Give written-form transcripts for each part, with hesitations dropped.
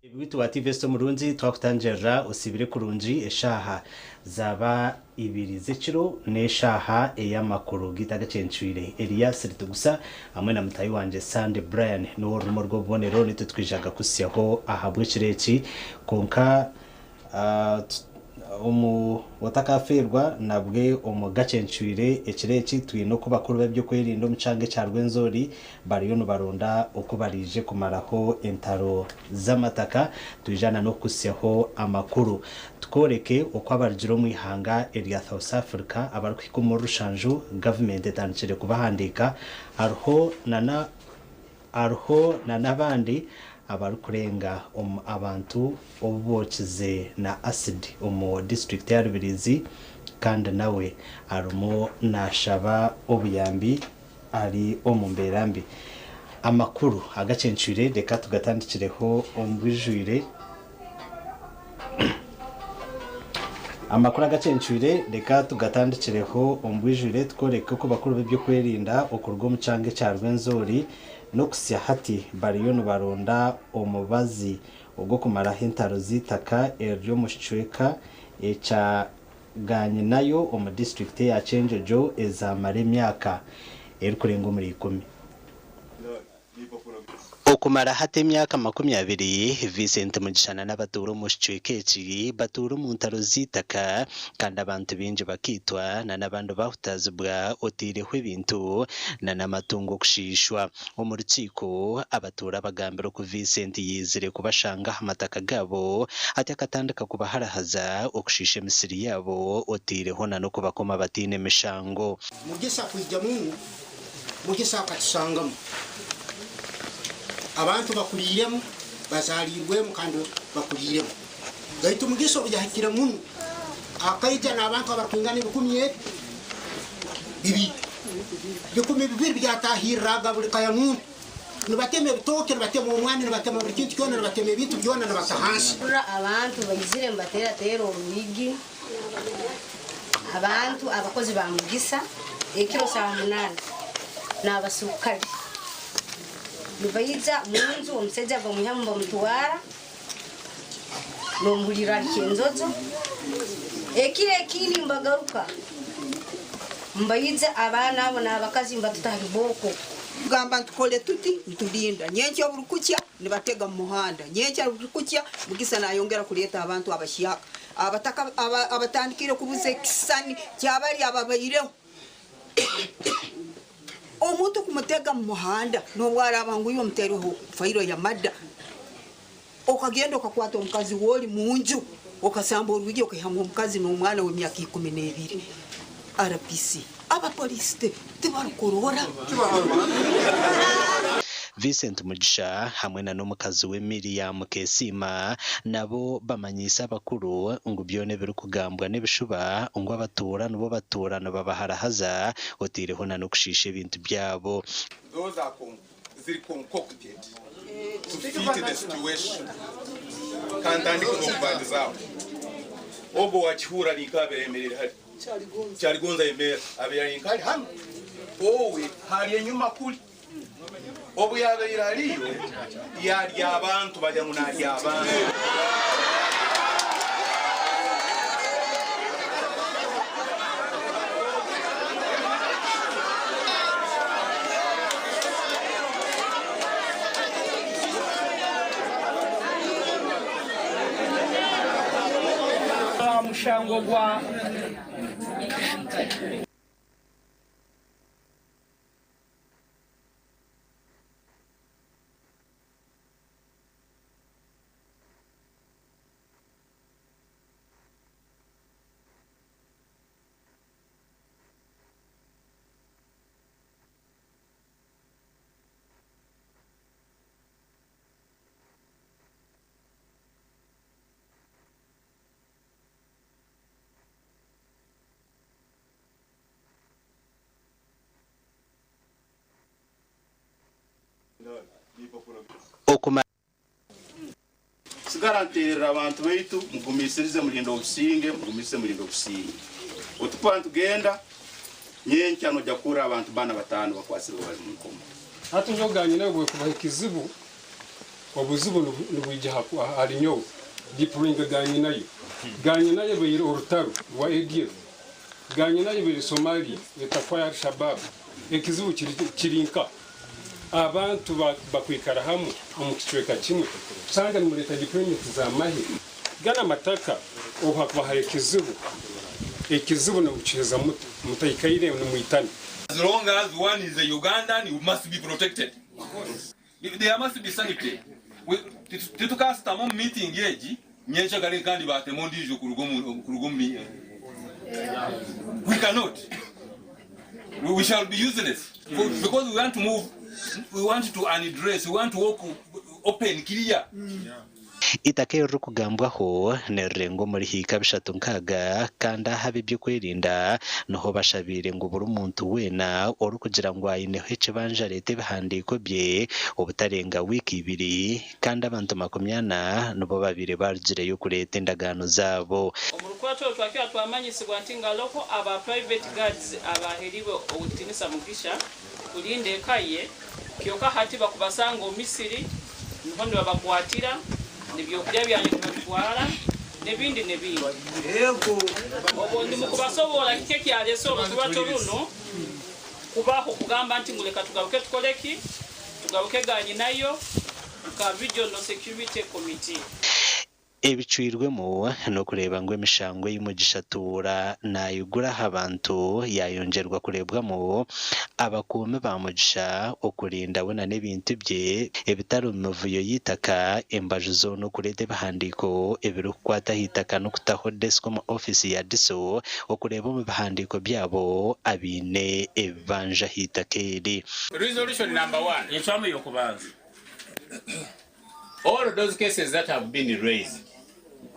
Ebibitu wa TV Esito Murungi twakutangirira osiibire kurungi eshaaha zaaba ibiri z'ekiro n'eshaaha ey'amakuru gaitu agacencwire. Elias Ritugusa hamwe na mutaahi wangye Sunday Brian n'ow'orurimi orw'obubonero nitwe twijaga kuhitsyaho ahabw'ekiro eki kwonka Omu otakafeerwa nabwe omu gacencwire ekiro eki twine oku bakuru b'ebyokwerinda omu kyanga ekya Rwenzori bariyo nibaronda oku baraije kumaraho entaro z'amataka. Twija na n'okukuhitsyaho amakuru tukworeke oku abarugire omu ihanga erya South Africa abarikuhika omuri rushanju gavumenti etandikire kubahandiika hariho na Hariho na n'abandi abarikurenga omu abantu obu bookize na acid omu disiturikiti ya Rubirizi kandi nawe arimu nashaba obuyambi ari omu mbeera mbi. Amakuru agacencwire reka tugatandikireho omu bwijwire. Amakuru agacencwire reka tugatandikireho omu bwijwire tukworeke oku bakuru b'ebyokwerinda okuruga omu kyanga ekya Rwenzori n'okuhitsya hati bariyo nibaronda omubazi ogw'okumaraho entaro z'eitaka eriri omu kicweka ekya Ganyinayo omu disiturikiti eya Kyenjojo ezamara emyaka erikurenga omuri ikumi. Okumara hati emyaka 20, Vincent Mugisha na n'abatuura omu kicweka eki batuura omu ntaro z'eitaka kandi abantu baingi bakaitwa na n'abandi bahutazibwa oteireho ebintu na n'amatungo okushiishwa. Omu rukiiko, abatuura bagambire oku Vincent yaizire kubashanga aha mataka gaabo ati akatandika kubaharahaza okushiisha emisiri yaabo oteireho na n'okubakoma bataine mishango. Mugisha kwija munu Mugisa akatushangamu abantu bakuriiremu, bazaariirwemu kandi bakuriiremu. Baitu Mugisa obu yahikire munu, akaija n'abantu abarukwingana ebikumi ebi bibiri. 2000 byatahirraga buli ka ya muntu, nibatema ebitooke, nibatema omwani, nibatema buli kintu kyona, nibatema ebintu byona nibata hansi. Hurra abantu baizire nibateerateera orwigi. Abantu abakozi ba Mugisa ekiro saaha munaana n'abasurukale nibaija munju omusaija bamwihamu bamutwara nomuhurira ari Kyenjojo. Ekiro ekindi nibagaruka nibaija abaana abo n'abakazi nibatuta ha bibooko. Tugamba ntukole tuti nitulinda nyenkya oburukukya nibatega mu muhanda nyenkya oburukukya Mugisa nayongera kuleeta abantu abahyaka. Abataka abatandikire kubuza ekisisani kya bali ababaireho. Omuntu kumutega mu muhanda nobwaraaba ngu iwe omutereho fairo ya mada, okagenda okakwata omukazi woli munju okasamba orwigi okaihamu omukazi n'omwana w'emyaka 12. RPC, Abapolisi tibarukurora. Vincent Mugisha hamwe na n'omukazi we Miriam Kesiima nabo bamanyiise abakuru ngu byona ebirikugambwa n'ebishuba ngu abatuura nibo batuura nibabaharahaza oteireho na n'okushiisha ebintu byabo. Those are ziri concocted to fit the situation. Kantandike n'okubandiza aho. Ogwo owa Kihuura ninka abaire ayemereire hari. Kyaligonza ayemerra abaire ari nka ari hanu. Owe hari enyuma kuri. Obu yaabaire ariyo, yaarya abantu, baagira ngu naarya abantu. Aha mushango gwa. Ninsigara nterera abantu baitu mugumisirize murinde obusinge, mugumisirize murinde obusinge. Otukuba nitugenda nyenkya nojja kuhurra abantu bana batano bakwasirwe bali mu nkomo. Hati nyowe ganyinayo bwekubaha ekizibu, obuzibu nibwija ahari nyowe. Diployinga ganyinayo. Ganyinayo ebaire orutaro rwa ADF. Ganyinayo ebaire Somalia etakwa ya Al-Shabaab. Ekizibu kiri nka abantu bakwikara hamwe omu kicweka kimwe, kusanga nimureeta deployment z'amahe. Gana amataka obu hakuba hari ekizibu, ekizibu nimukiheza muta mutaikaire nimwitana? As long as one is a Ugandan, you must be protected. There must be sanity. Titukasitama omu meeting egi nyenkyakare kandi batema ondiijo kuruga omu We cannot. We shall be useless. Because we want to move, we want to undress, we want to walk open, clear. Eitaka eririkugambwaho nirirenga omuri hiika 360 kandi aha ab'eby'okwerinda niho bashabiire ngu buri muntu weena orikugira ngu aineho ekibanja areete ebihandiiko bye obutarenga wiiki ibiri kandi abantu 40 nibo babaire barugireyo kureeta endagaano zaabo. Omu rukurato oru twakira twamanyisibwa nti ngaroho aba private guards abaheribwe Owekitinisa Mugisha kurinda eka ye, kyoka hati bakubasanga omu misiri niho nibabakwatira n'ebyokurya byanyu nibabitwara n'ebindi n'ebindi. Obwo ndi mukubasoboora kiki ekyarese orukurato runo kubaho kugamba nti ngu leka tugaruke tukore ki? Tugaruke ganyinayo nka Regional Security Committee. Ebicwirwemu n'okureeba ngu emishango ei Mugisha Atuura naayigura aha bantu yaayongyerwa kureebwamu abakuumi ba Mugisha okurinda we n'ebintu bye ebitari omu mivuyo y'eitaka embaju zoona okureeta ebihandiiko ebirikukwata aha itaka n'okutaho desika omu ofiisi ya DISO okureeba omu bihandiiko byabo abaine ebibanja aha itaka eri. Resolution number one. Encwamu ey'okubanza. All those cases that have been raised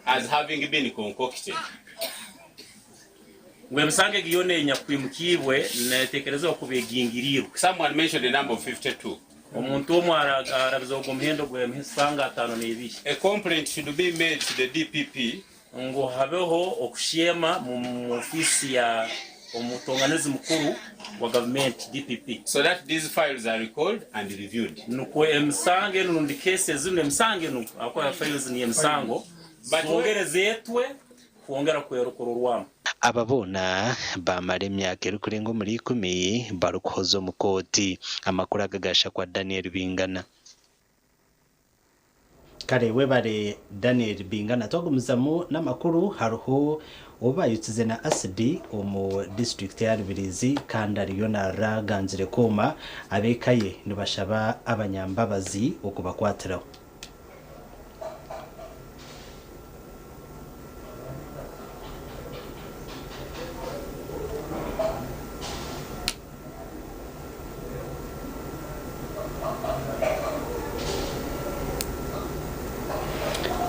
as having been concocted. Ngu emisango egi yoona enyakwimukiibwe neeteekerezebwa kuba egingiriirwe. Someone mentioned the number of 52. Omuntu omwe arabize ogwo muhendo gw'emisango 52. A complaint should be made to the DPP. Ngu habeho okusheema mu ofiisi ya omutonganizi mukuru wa gavumenti, DPP. So that these files are recalled and reviewed. Nukwo emisango enu rundi cases zinu emisango enu ahabw'okuba files niyo emisango zongere zeetwe kwongera kurorwamu. Aba boona baamara emyaka erikurenga omuri ikumi barikuhoza omu kooti. Amakuru aga gaashakwa Daniel Bingana. Kare webare Daniel Bingana. Twagumizamu n'amakuru hariho ou bayokize na asidi omu disiturikiti ya Rubirizi kandi ariyo narira agangire kwoma. Ab'eka ye nibashaba abanyambabazi okubakwatiraho.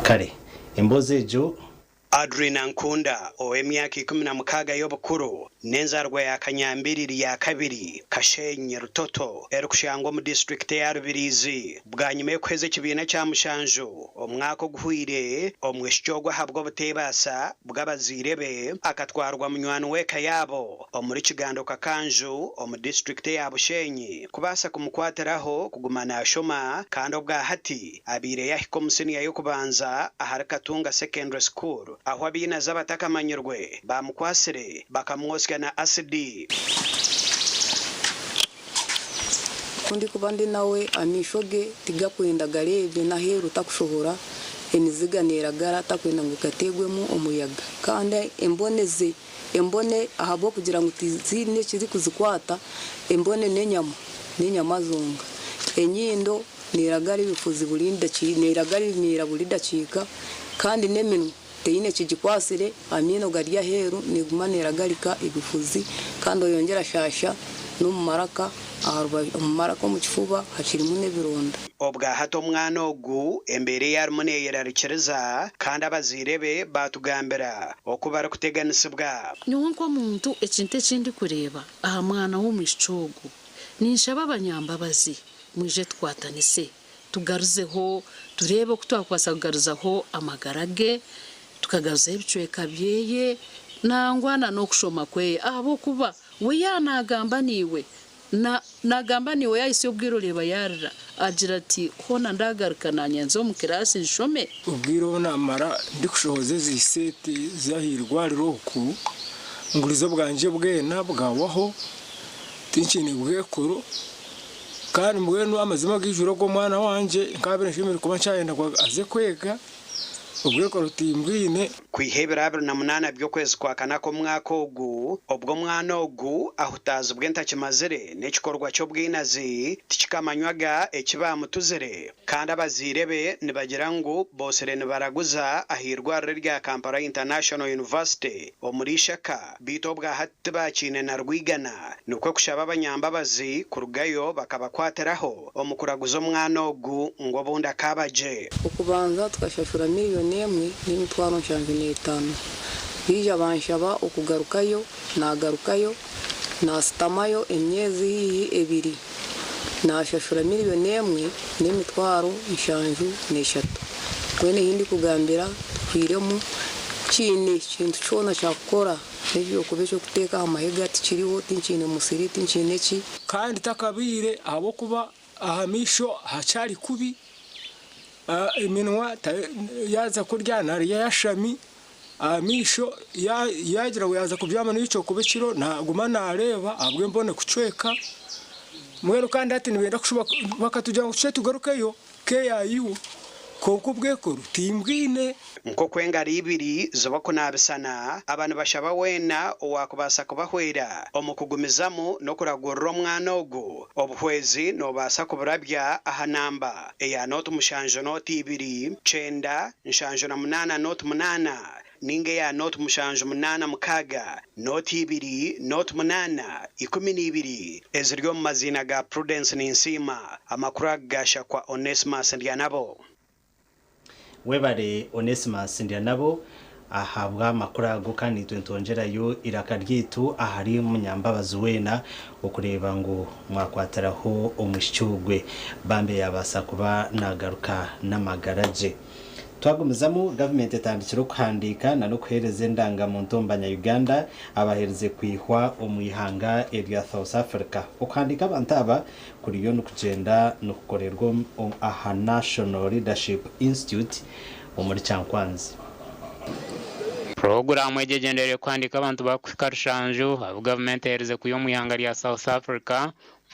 Kare emboozi egyo. Adrine Ankunda ow'emyaka 16 y'obukuru n'enzarwa ya Kanyambiriri ya kabiri, Kashenyi, Rutoto erikushangwa omu disiturikiti eya Rubirizi. Bwanyima y'okuheza ekibiina kya mushanju omwaka oguhweire, omwishiki ogu ahabw'obuteebaasa bw'abazaire be akatwarwa munywani w'eka yaabo omuri Kigando Kakanju omu disiturikiti eya Bushenyi kubaasa kumukwatiraho kuguma naashoma kandi obwahati abaire yahika omu siniya y'okubanza ahari Katunga Secondary School ahu abainazi abatakamanyirwe baamukwatsire bakamwotsya na asidi. Ku ndikuba ndi nawe, amaisho ge tigakwenda gareebye n'aheeru takushohora, emiziga neeragara takwenda ngu gateegwemu omuyaga. Kandi embone ze, embone ahabw'okugira ngu tiziine ekirikuzikwata, embone n'enyama, n'enyama zonka. Enyindo neeragara ebifuzi buri neeragara ebimiira buri dakiika, kandi n'eminwa teine kigikwatsire, amaino gari aheeru neeguma neeragarika ebifuzi kandi oyongyera ashaasha n'omu maraka aha rubaju omu maraka omu kifuba hakirimu n'ebironda. Obwahati omwana ogu embeera ei arimu neyerarikiriza kandi abazaire be baatugambira oku barikuteganisibwa. Nyowe nk'omuntu ekintu eki ndikureeba aha mwana w'omwishiki ogu, ninshaba abanyambabazi mwije tukwatanise. Tugaruzeho tureebe oku twakubaasa kugaruzaho amagara ge, tukagaruzaho ebicweka byeye nangwa na n'okushoma kweye ahabw'okuba we yaaba naagamba naiwe, na naagamba naiwe yaahitsya obwire oreeba yaarira agira ati hoona ndaagaruka naanye nze omu kiraasi nshome. Obwire obu naamara ndikushohoza ezi seeti z'aha irwariro oku, ngurize obwangye bwena bwahwaho, tinkiine bwekoro kandi mbwenu amazima agaijwire ogwo omwana wangye nkaabaire nshemereire kuba nkyayenda ngu aze kwega, obwekoro timbwine. Kwiha ebiro 28 by'okwezi kwa kana k'omwaka ogu, obwo omwana ogu ahutaazibwa entakimazire n'ekikorwa ky'obwinazi, tikikamanywaga eki baamutuzire kandi abazaire be nibagira ngu bootsire nibaraguza ah'eirwariro erya Kampala International University omuri Ishaka beitu obwahati tibaakiine na rwigana nikwo kushaba abanyambabazi kurugayo bakabakwatiraho omu kuraguza omwana ogu ngu obundi akaaba gye. Okubanza tukashashura miriyoni emwe n'emitwaro 75. Baija banshaba okugarukayo, naagarukayo, naasitamayo emyezi haihi ebiri, naashashura miriyoni emwe n'emitwaro 73. Mbwenu ehi ndikugambira tuhwiremu, tikiine kintu kyona kyakukora. N'eby'okuba eky'okuteeka aha mahega tikiriho, tinkiine musiri, tinkiine ki. Kandi takabaire ahabw'okuba aha maisho hakyari kubi, eminwa yaaza kurya naarya eyashami, aha maisho yaagira ngu yaaza kubyama n'obu kyokuba ekiro naaguma naareeba ahabw'embone kucweka. Mbwenu kandi hati nibenda kushuba bakatugira ngu tushube tugarukeyo. KIU, Kwonka obwekoro timbwine. Nk'oku engaro ibiri ziba kunaabisana, aba nibashaba weena owaakubaasa kubahwera omu kugumizamu n'okuragurira omwana ogu. Obuhwezi noobaasa kuburabya aha namba eya 07 02 9 78 08 ninga eya 0 7 8 6 0 2 0 8 12 eziri omu maziina ga Prudence Ninsiima. Amakuru aga gashakwa Onesmus Ndyanabo. Webare Onesmus Ndyanabo ahabw'amakuru ago kandi naitwe nitwongyerayo eiraka ryaitu ahari Munyambabazi weena okureeba ngu mwakwatiraho omwishiki ogwe bambe yabaasa kuba nagaruka n'amagara gye. Twagumizamu, gavumenti etandikire okuhandiika na n'okuheereza endanga-muntu omu banya-Uganda abaherize kwihwa omu ihanga erya South Africa. Okuhandiika abantu aba kuriyo nikugyenda nikukorerwa aha National Leadership Institute omuri Kyankwanzi. Puroguraamu egi egyendereire kuhandiika abantu barikuhika rushanju abu gavumenti eherize kwiha omu ihanga rya South Africa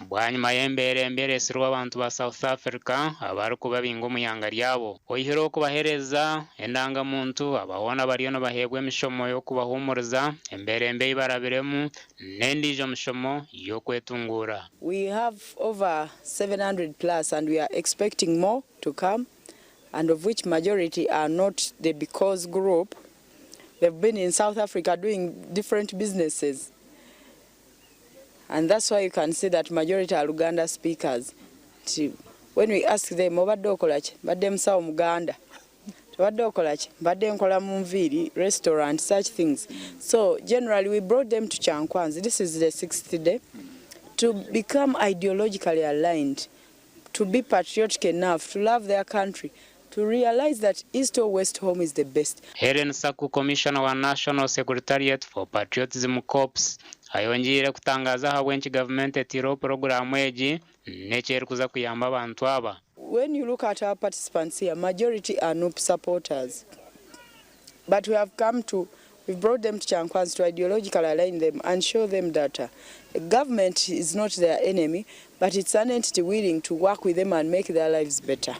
Bwanyima y'embeera embi ereetsirwe abantu ba South Africa abarikubabinga omu ihanga ryabo, oyihireho okubaheereza endanga-muntu, aba hoona bariyo nibaheebwa emishomo y'okubahuumuriza, embeera embi ei barabiremu n'endiijo mishomo y'okwetunguura. We have over 700 plus and we are expecting more to come and of which majority are not the because group, they've been in South Africa doing different businesses. And that's why you can see that majority are Luganda speakers. Nti when we ask them obadde okola ki? Mbadde musawo Muganda. Tobadde okola ki? Mbadde nkola mu nviiri, restaurant, such things. So generally we brought them to Kyankwanzi, this is the sixth day, to become ideologically aligned, to be patriotic enough, to love their country, to realize that east or west home is the best. Hellen Saku, Commissioner wa National Secretariat for Patriotism Corps ayongyeire kutangaza ahabw'enki gavumenti eteireho puroguraamu egi n'eki erikuza kuyamba abantu aba. When you look at our participants here, majority are Nup supporters but we have come to, we've brought them to Kyankwanzi to ideologically align them and show them that the government is not their enemy but it's an entity willing to work with them and make their lives better.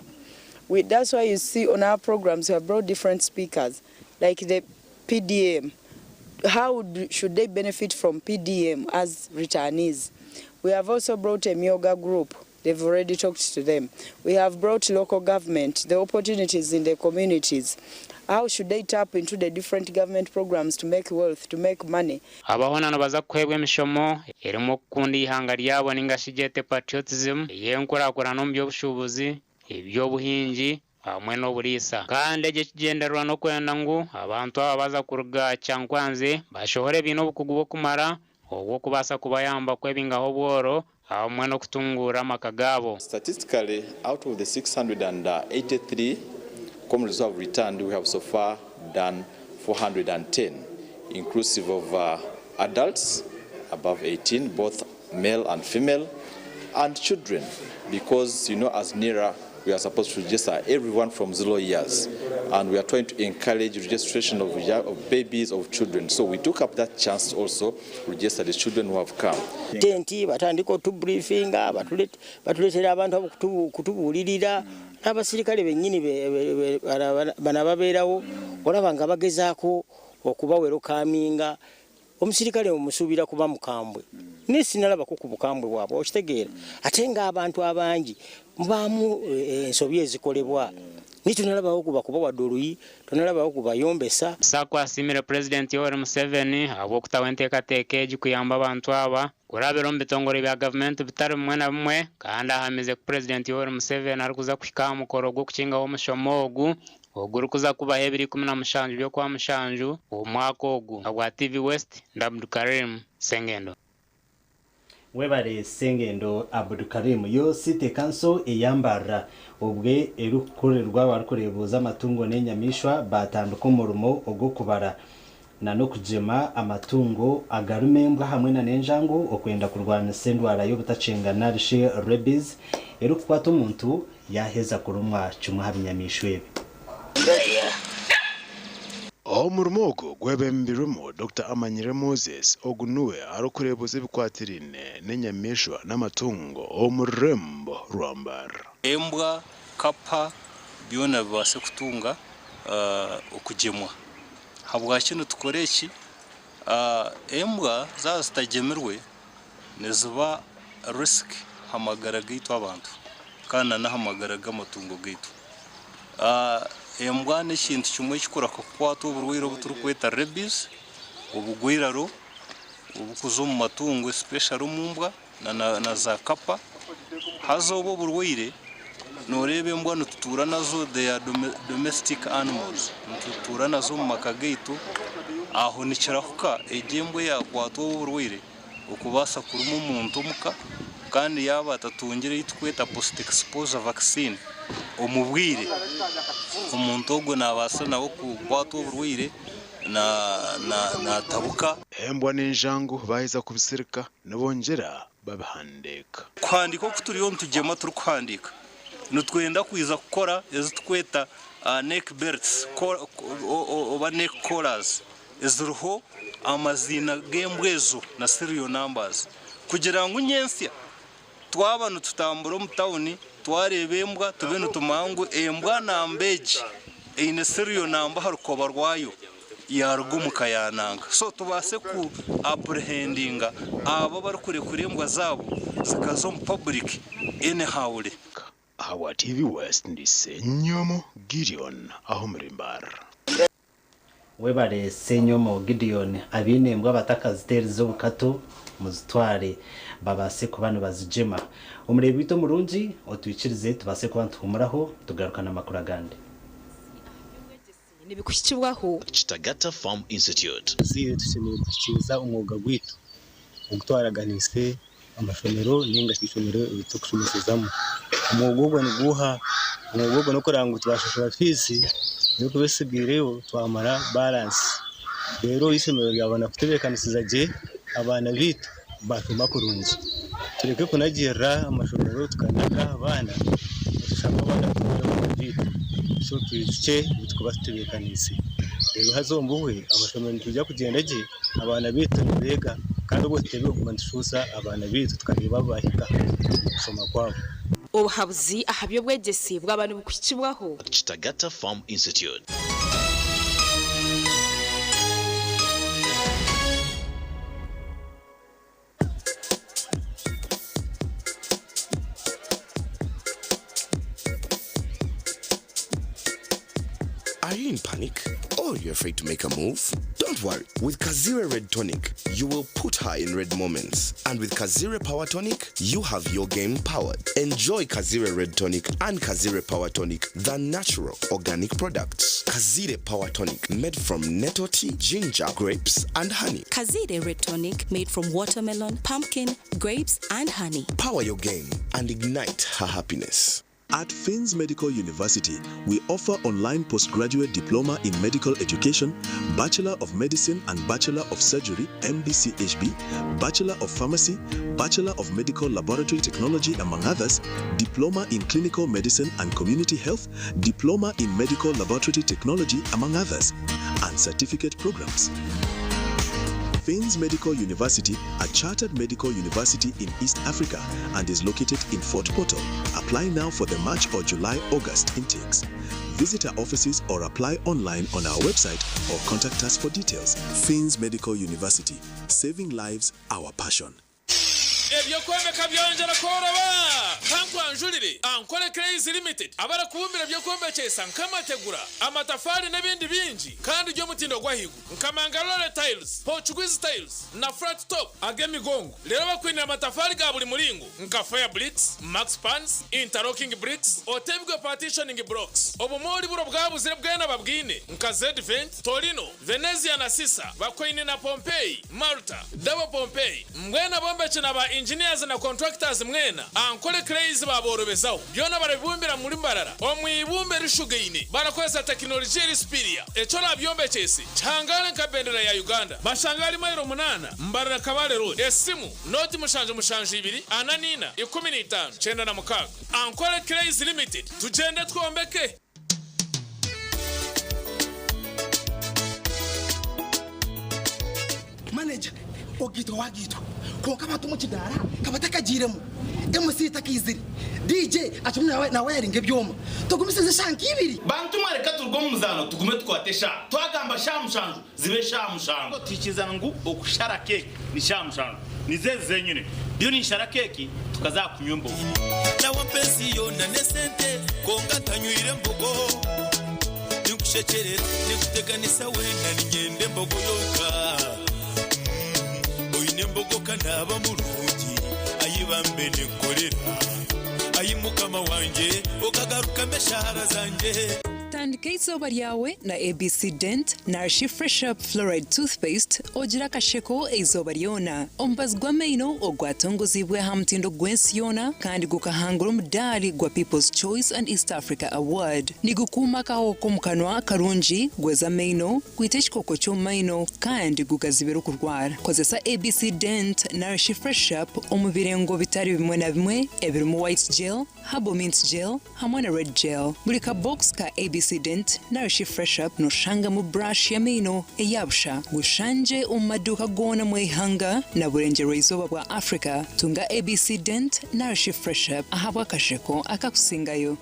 We, that's why you see on our programs we have brought different speakers like the PDM. How do, should they benefit from PDM as returnees? We have also brought a Myoga group. They've already talked to them. We have brought local government, the opportunities in the communities. How should they tap into the different government programs to make wealth, to make money? Aba hoona nibaza kuheebwa emishomo erimu okukunda eihanga ryabo ninga shi gyete patriotism, ey'enkurakurana omu by'obushuubuzi, eby'obuhingi hamwe n'oburiisa. Kandi egi ekigyendererwa n'okwenda ngu abantu aba baza kuruga Kyankwanzi bashohore baine obukugu bw'okumara obw'okubaasa kubayamba kwebingaho obworo hamwe n'okutunguura amaka gaabo. Statistically, out of the 683 comrades who have returned, we have so far done 410, inclusive of adults above 18, both male and female, and children, because, as NIRA, we are supposed to register everyone from 0 years, and we are trying to encourage registration of babies, of children. So we took up that chance to also register the children who have come. Tenti batandika otubriefinga, batuleetera abantu kutubuulirira, n'abasirikale bennyini bano ababeerawo olaba nga bagezaako okubawerokaminga. Omusirikale omusuubira kuba mukambwe, naye sinalabako ku bukambwe bwabwe, okitegeera. Ate ng'abantu abangi mubaamu ensobi ezikolebwa, naye tonalabawo kubakuba wadde oluyi, tonalabawo kubayombesa. Sako asiimire Purezidenti Yoweri Museveni ahabw'okutaho enteekateeka egi kuyamba abantu aba kurabira omu bitongore bya gavumenti bitari bimwe na bimwe kandi ahamize ku Purezidenti Yoweri Museveni arikuza kuhika aha mukoro gw'okukingaho omushomo ogu ogurikuza kubaho ebiro 17 by'Okwamushanju omwaka ogu. Ahabwa TV West, ndi Abdukarim Sengendo. Webare Sengendo Abdukarim. Yo City Council eyambarra obwe erikukorerwa abarikureebuuza amatungo n'enyamaishwa batandika omurimo ogw'okubara na n'okugyema amatungo agarimu embwa hamwe na n'enjangu okwenda kurwanisa endwara y'obutakyenga narishi rabies erikukwata omuntu yaheza kurumwa kimwe aha binyamaishwa ebi. Omurimo ogu gwebembirwemu Dr. Amanyire Moses ogu niwe arikureebuza ebikwatiraine n'enyamaishwa n'amatungo omu rurembo rwa Mbarara. Embwa, kapa byona bibaase kutunga okugyemwa. Habwaki nitukora eki? Embwa zaaba zitagyemirwe niziba risk aha magara gaitu abantu kandi n'aha magara g'amatungo gaitu. Embwa n'ekintu kimwe ekikurahuka kukwata oburwaire obu turikweta rabies, obugwiraro obukuza omu matungo especially omu mbwa na za kapa. Haza obu oburwaire noreeba embwa nitutuura nazo, they are domestic animals, nitutuura nazo omu maka gaitu, aho nikirahuka egi embwa eyakwatwa obu oburwaire okubaasa kuruma omuntu omuka, kandi yaaba atatungire ei tukweta post exposure vaccine omu bwire, omuntu ogwo nabaasa nawe kukwatwa oburwaire natabuka. Embwa n'enjangu baaheza kubisirika nibongyera babihandiika. Kuhandiika oku turiyo nitugyema turikuhandiika, nitwenda kwija kukora ezi tukweta neck belts oba neck collars eziriho amaziina g'embwa ezo na serial numbers kugira ngu nyentsya twaba nitutambura omu tawuni twareeba embwa tube nitumanya ngu embwa namba egi eine serial number aha rukoba rwayo yaruga omu kayananga. So tubaase ku apprehendinga abo abarikurekura embwa zaabo zikaza omu public anyhowly. Ahabwa TV West ndi Ssenyomo Gideon aho omuri Mbarara. Webare Ssenyomo Gideon, abaine embwa abatakaziteerize obukato muzitware babaase kuba nibazigyema. Omureebi waitu omurungi otwikirize tubaase kuba nituhumuraho tugarukane amakuru agandi. Nibikuhikibwaho. Kitagata Farm Institute. Abazaire tushemereire kuhikiiriza omwoga gwaitu ogu twaraganiise amashomero ninga shi eishomero eri turkushomesezamu. Omwoga ogwo niguuha? Omwoga ogwo n'okureba ngu twashashura fiizi erikuba etsigaireyo twamara baransi. Reero eishomero ryabona kutebeekanisiza gye abaana baitu baashoma kurungi. Tureke kunagirira amashomero tukanaga abaana, nitushanga abaana kutunga ebintu byaitu. So twijukye ebi turikuba tutebeekaniise. Reero haza omu buhwe amashomero nitwija kugyenda gye abaana baitu nibeega kandi obwo tutebe kuguma nitushuusha abaana baitu tukareeba ahu baahika omu kushoma kwabo. Obuhabuzi aha by'obwegyese bwaba nibukuhikibwaho. Kitagata Farm Institute. Are you in panic? Or you're afraid to make a move? Don't worry. With Kazire Red Tonic, you will put her in red moments. And with Kazire Power Tonic, you have your game powered. Enjoy Kazire Red Tonic and Kazire Power Tonic, the natural organic products. Kazire Power Tonic, made from nettle tea, ginger, grapes, and honey. Kazire Red Tonic made from watermelon, pumpkin, grapes, and honey. Power your game and ignite her happiness. At Finns Medical University, we offer online postgraduate diploma in medical education, Bachelor of Medicine and Bachelor of Surgery, MBCHB, Bachelor of Pharmacy, Bachelor of Medical Laboratory Technology, among others, Diploma in Clinical Medicine and Community Health, Diploma in Medical Laboratory Technology, among others, and certificate programs. Finns Medical University, a chartered medical university in East Africa and is located in Fort Portal. Apply now for the March or July August intakes. Visit our offices or apply online on our website or contact us for details. Finns Medical University, saving lives, our passion. Eby'okwombeka byongyera kworoba! Kankwanjurire Ankole Clays Limited abarikubumbira eby'okwombekyesa nk'amategura, amatafaari n'ebindi bingi kandi by'omutindo gw'ahaiguru nka Mangalore Tiles, Portuguese Tiles na Flat Top ag'emigongo. Reero bakwinire amatafaari ga buri muringo nka Fire Bricks, Max Pans, Interlocking Bricks, Otebwe Partitioning Blocks. Obumoori buri obwabuzire bwena babwine nka Zedvent, Torino, Venezia na Sisa, bakwaine na Pompeii, Malta, Double Pompeii. Mbwenu abombeki na ba engineers na contractors mwena, Ankole Clays baaborobezaho. Byona barabibumbira muri Mbarara omu ibumba erishugaine barakozesa tekinologiya eri superior. Eki orabyombekyese kihangare nka bendera ya Uganda. Bashange ahari mailo munaana, Mbarara Kabale Road. Esimu, nooti 7 7 4 4 15 96. Ankole Clays Limited, tugyende twombeke! Manager, ogaitwa wagaitwa kwonka abantu omu kidaara ka batakagiiremu, MC takaizire, DJ akirimu nawayaringa ebyoma. Tugumisirize eshaaha nk'ibiri. Bantu mwe reka turuge omu muzaano tugume tukwate eshaaha. Twagamba shaaha mushanju zibe shaaha mushanju. Twikiriza ngu okushara keeki ni shaaha mushanju. Nizo ezi zenyine. Ndiyo ninshara keeki tukaza aha kunywa embogo. Nawe ensi yoona n'esente kwonka ntanywire mbogo. Ninkushekyerera ninkuteganisa weena niinyenda embogo yonka. Oine embogo ka naaba murungi ayi bambe ninkukorera. Ayi mukama wangye okagarukamu eshaara zangye. Tandika eizooba ryawe na ABC Dent narishi Fresh Up Fluoride Toothpaste ogire akasheko eizooba ryona. Omubazi gw'amaino ogwatongoziibwe aha mutindo gw'ensi yoona kandi gukahangura omudaari gwa People's Choice and East Africa Award. Nigukuuma akahoho k'omu kanwa karungi, gweza amaino, gwita ekikooko ky'omu maino kandi gugazibira okurwara. Kozesa ABC Dent narishi Fresh Up omu birengo bitari bimwe na bimwe ebirimu White Gel, Herbal Mint Gel hamwe na Red Gel. Buri ka box ka ABC Dent narishi Fresh Up noshangamu brush y'amaino eya busha. Gushangye omu maduuka goona omu ihanga na burengyerwa-izooba bwa Africa. Tunga ABC Dent narishi Fresh Up ahabw'akasheko akakusingayo.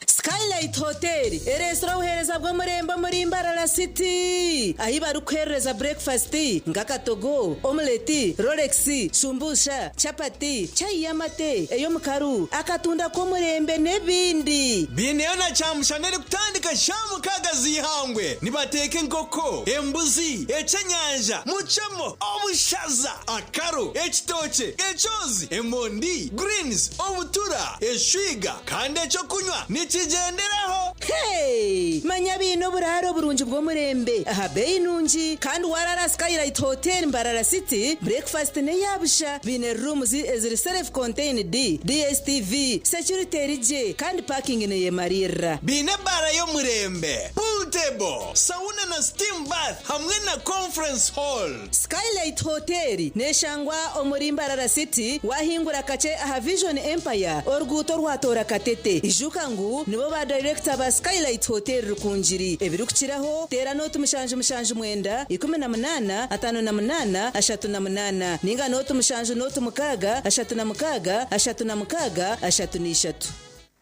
Skylight Hotel ereetsire obuheereza bw'omurembe omuri Mbarara City ahi barikuheerereza burekifasiti nk'akatogo, omuleti, rolex, shumbusha, chapati, chai y'amate, ey'omukaru, akatunda k'omurembe n'ebindi. Baineyo na kyamushana erikutandika shaaha mukaaga z'eihangwe. Nibateeka enkoko, embuzi, ekyenyanja, mucemo, obushaza, akaro, ekitookye, ekyozi, emondi, greens, obutura, eshwiga kandi ekyokunywa nikigyenderaho. Hey! Manya baine oburaaro burungi bw'omurembe aha beeyi nungi kandi waraara Skylight Hotel Mbarara City, breakfast n'eya busha. Baine rooms eziri self contained, DSTV, security eri gye kandi parking neyemariirira. Baine ebaara y'omurembe, pool table, sauna na steam bath hamwe na conference hall. Skylight Hotel neshangwa omuri Mbarara City wahingura kakye aha Vision Empire oruguuto orwatoora Katete. Ijuka ngu nibo ba dayirekita ba Skylight Hotel Rukungiri. Ebirikukiraho teera nooti 779 18 58 38 ninga nooti 7 nooti 6 36 36 33.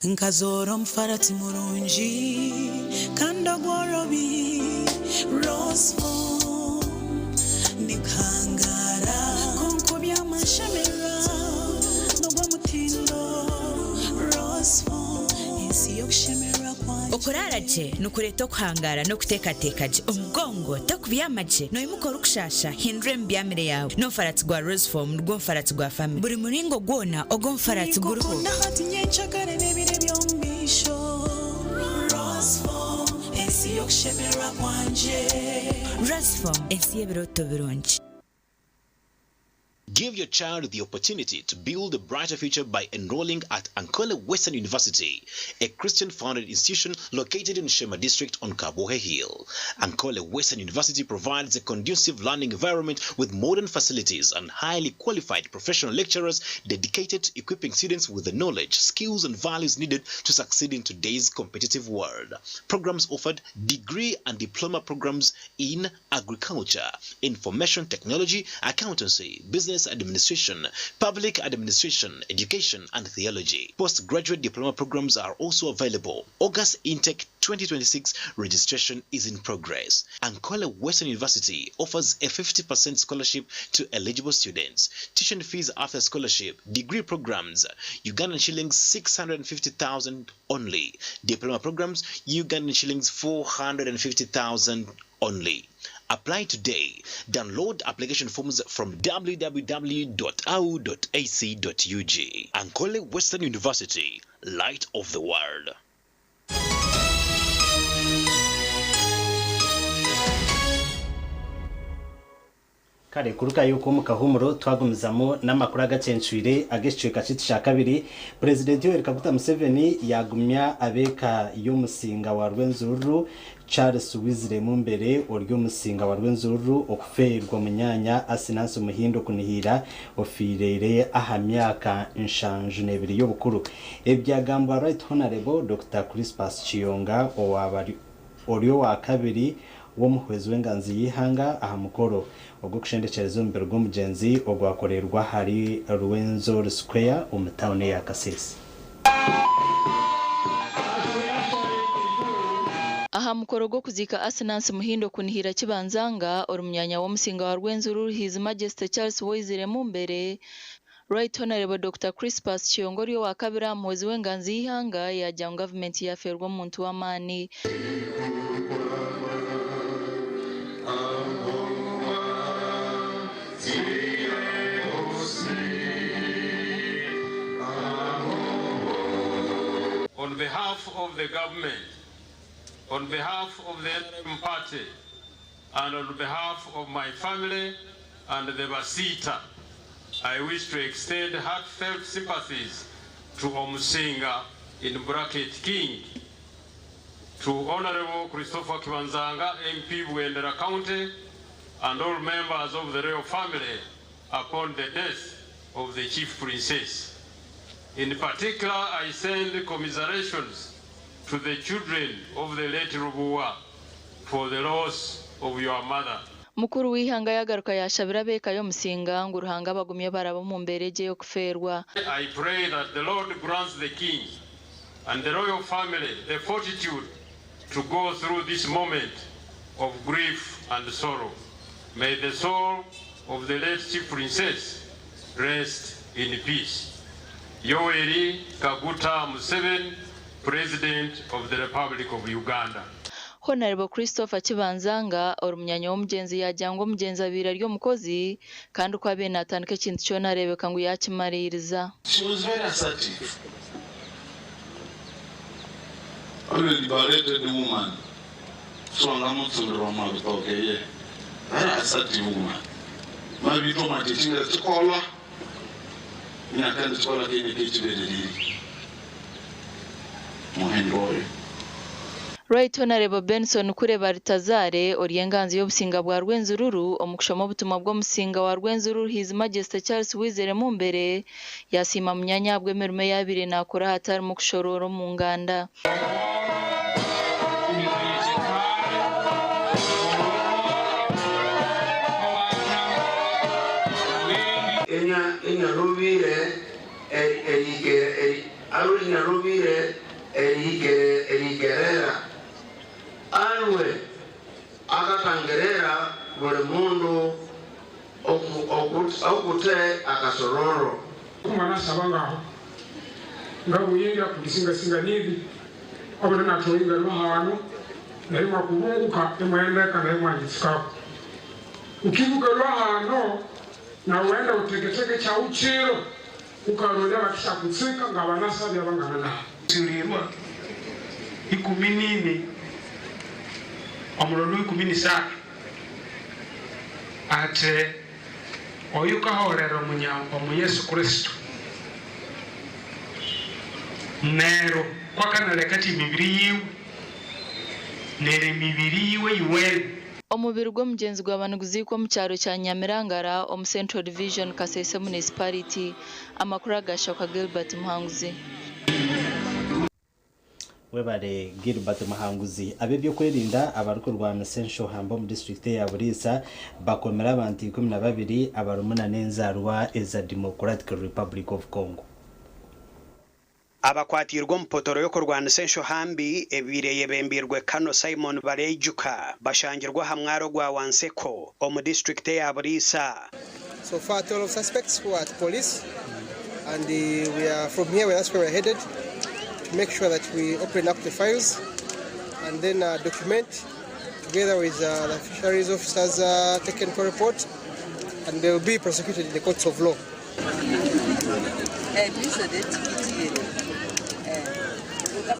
Nkazoora omufarati murungi kandi ogworobi Rosefoam niguhangaara kwonka oby'amashemererwa n'ogw'omutindo Rosefoam ensi y'okushemererwa kwangye. Okuraara gye nikureeta okuhangaara n'okuteekateeka gye. Omugongo tokubyama gye, noimuka orikushaasha, hindura emibyamire yaawe. N'omufaratsi gwa Rosefoam nigwo mufaratsi gwa famire. Buri muringo gwona ogw'omufaratsi guriho. Ninkukunda hati nyencakare n'ebiro eby'omu maisho. Rosefoam, ensi y'okushemererwa kwangye. Rosefoam, ensi y'ebirooto birungi. Give your child the opportunity to build a brighter future by enrolling at Ankole Western University, a Christian founded institution located in Sheema District on Kabwohe Hill. Ankole Western University provides a conducive learning environment with modern facilities and highly qualified professional lecturers dedicated to equipping students with the knowledge, skills, and values needed to succeed in today's competitive world. Programs offered: degree and diploma programs in agriculture, information technology, accountancy, business administration, public administration, education, and theology. Postgraduate diploma programs are also available. August intake 2026 registration is in progress. Ankole Western University offers a 50% scholarship to eligible students. Tuition fees after scholarship, degree programs, Ugandan shillings 650,000 only. Diploma programs, Ugandan shillings 450,000 only. Apply today. Download application forms from www.au.ac.ug. Ankole Western University, light of the world. Kare kurugayo okwo omu kahuumuro twagumizamu n'amakuru agacencwire ag'ekicweka kyaitu kya kabiri, Purezidenti Yoweri Kaguta Museveni yaagumya ab'eka y'omusinga wa Rwenzururu Charles Wizire Mumbere ori omusinga wa Rwenzururu okufeerwa munyaanya Asinansi Muhindo Kunihiira ofiireire aha myaka 72 y'obukuru. Ebi byagambwa Right Honarebo Dokita Crispus Kiyonga owaaba ori owa kabiri w'omuhwezi w'enganzi y'eihanga aha mukoro ogw'okushendekyereza omubiri gw'omugyenzi ogwakoreirwe ahari Rwenzori Square omu tauni eya Kasese. Aha mukoro gw'okuziika Asinansi Muhindo Kunihira Kibanzanga ori munyaanya w'omusinga wa Rwenzururu His Majesty Charles Woizire Mumbere, Right Honourable Dokita Crispus Kiyonga ori owa kabiri aha muhwezi w'enganzi y'eihanga yaagira ngu gavumenti yaafeerwa omuntu w'amaani. On behalf of the government, on behalf of the NRM party, and on behalf of my family and the Basita, I wish to extend heartfelt sympathies to Omusinga, in bracket King, to Honorable Christopher Kibanzanga, MP Bwendera County, and all members of the royal family upon the death of the chief princess. In particular, I send commiserations to the children of the late Rubuwa for the loss of your mother. Mukuru w'eihanga yaagaruka yaashabira ab'eka y'omusinga ngu Ruhanga abagumye barabe omu mbeera egi ey'okufeerwa. I pray that the Lord grants the king and the royal family the fortitude to go through this moment of grief and sorrow. May the soul of the late chief princess rest in peace. Yoweri Kaguta Museveni, President of the Republic of Uganda. Honarebo Christopher Kibanzanga ori munyaanya w'omugyenzi yaagira ngu omugyenzi abaire ari omukozi kandi ku abaire naatandika ekintu kyona areebeka ngu yaakimariiriza. She was very assertive. Ori liberated woman. So nga mutsundira mabitoke ye. Very assertive woman. Mabito matichinga tikolwa. Nyakandi tikola kenye kechibereriri. Muhendo oyo. Right Honourable Benson Kure Baritazare ori enganzi y'obusinga bwa Rwenzururu omu kushoma obutumwa bw'omusinga wa Rwenzururu His Majesty Charles Wizere Mumbere yasiima munyaanya ahabw'emirimo ei abaire naakora hatarimu kushoroora omu nganda. Enyarubire erigerera arwe akatangerera buli mundu okute akasororo. Umwana asaba ngaho nga buyingira kubisingasinga nibi Wabona nathoinga lwahano naye mwakuvunguka imwendeka naye mwanyitsikako ukivuka lwahano na uenda uteketeke cha uchiro ukarolia vakishakutsika nga vanasavya vangana navo Sirirwa 14 omulolo 13 ate oyu kahorera omu Yesu Kristo nero kwakanaleka ti mibiri yiwe nere mibiri yiwe iwewe. Omubiri gw'omugyenzi gwaba niguziikwa omu kyaro kya Nyamirangara omu Central Division Kasese Municipality. Amakuru agashoka Gilbert Muhanguzi. Webare Gilbert Muhanguzi. Ab'ebyokwerinda abarikurwanisa enshohamba omu disitulikiti eya Buliisa bakomire abantu 12 abarimu n'enzarwa eza Democratic Republic of Congo. Abakwatirwe omu potoro y'okurwanisa enshohambi ebaire eyebembeirwe Kano Simon Bareijuka bashangirwe aha mwaro gwa Wanseko omu disiturikiti eya Buliisa. So far 12 suspects who are at police and we are from here, that's where we are headed to make sure that we open up the files and then document together with the fisheries officers technical report, and they will be prosecuted in the courts of law.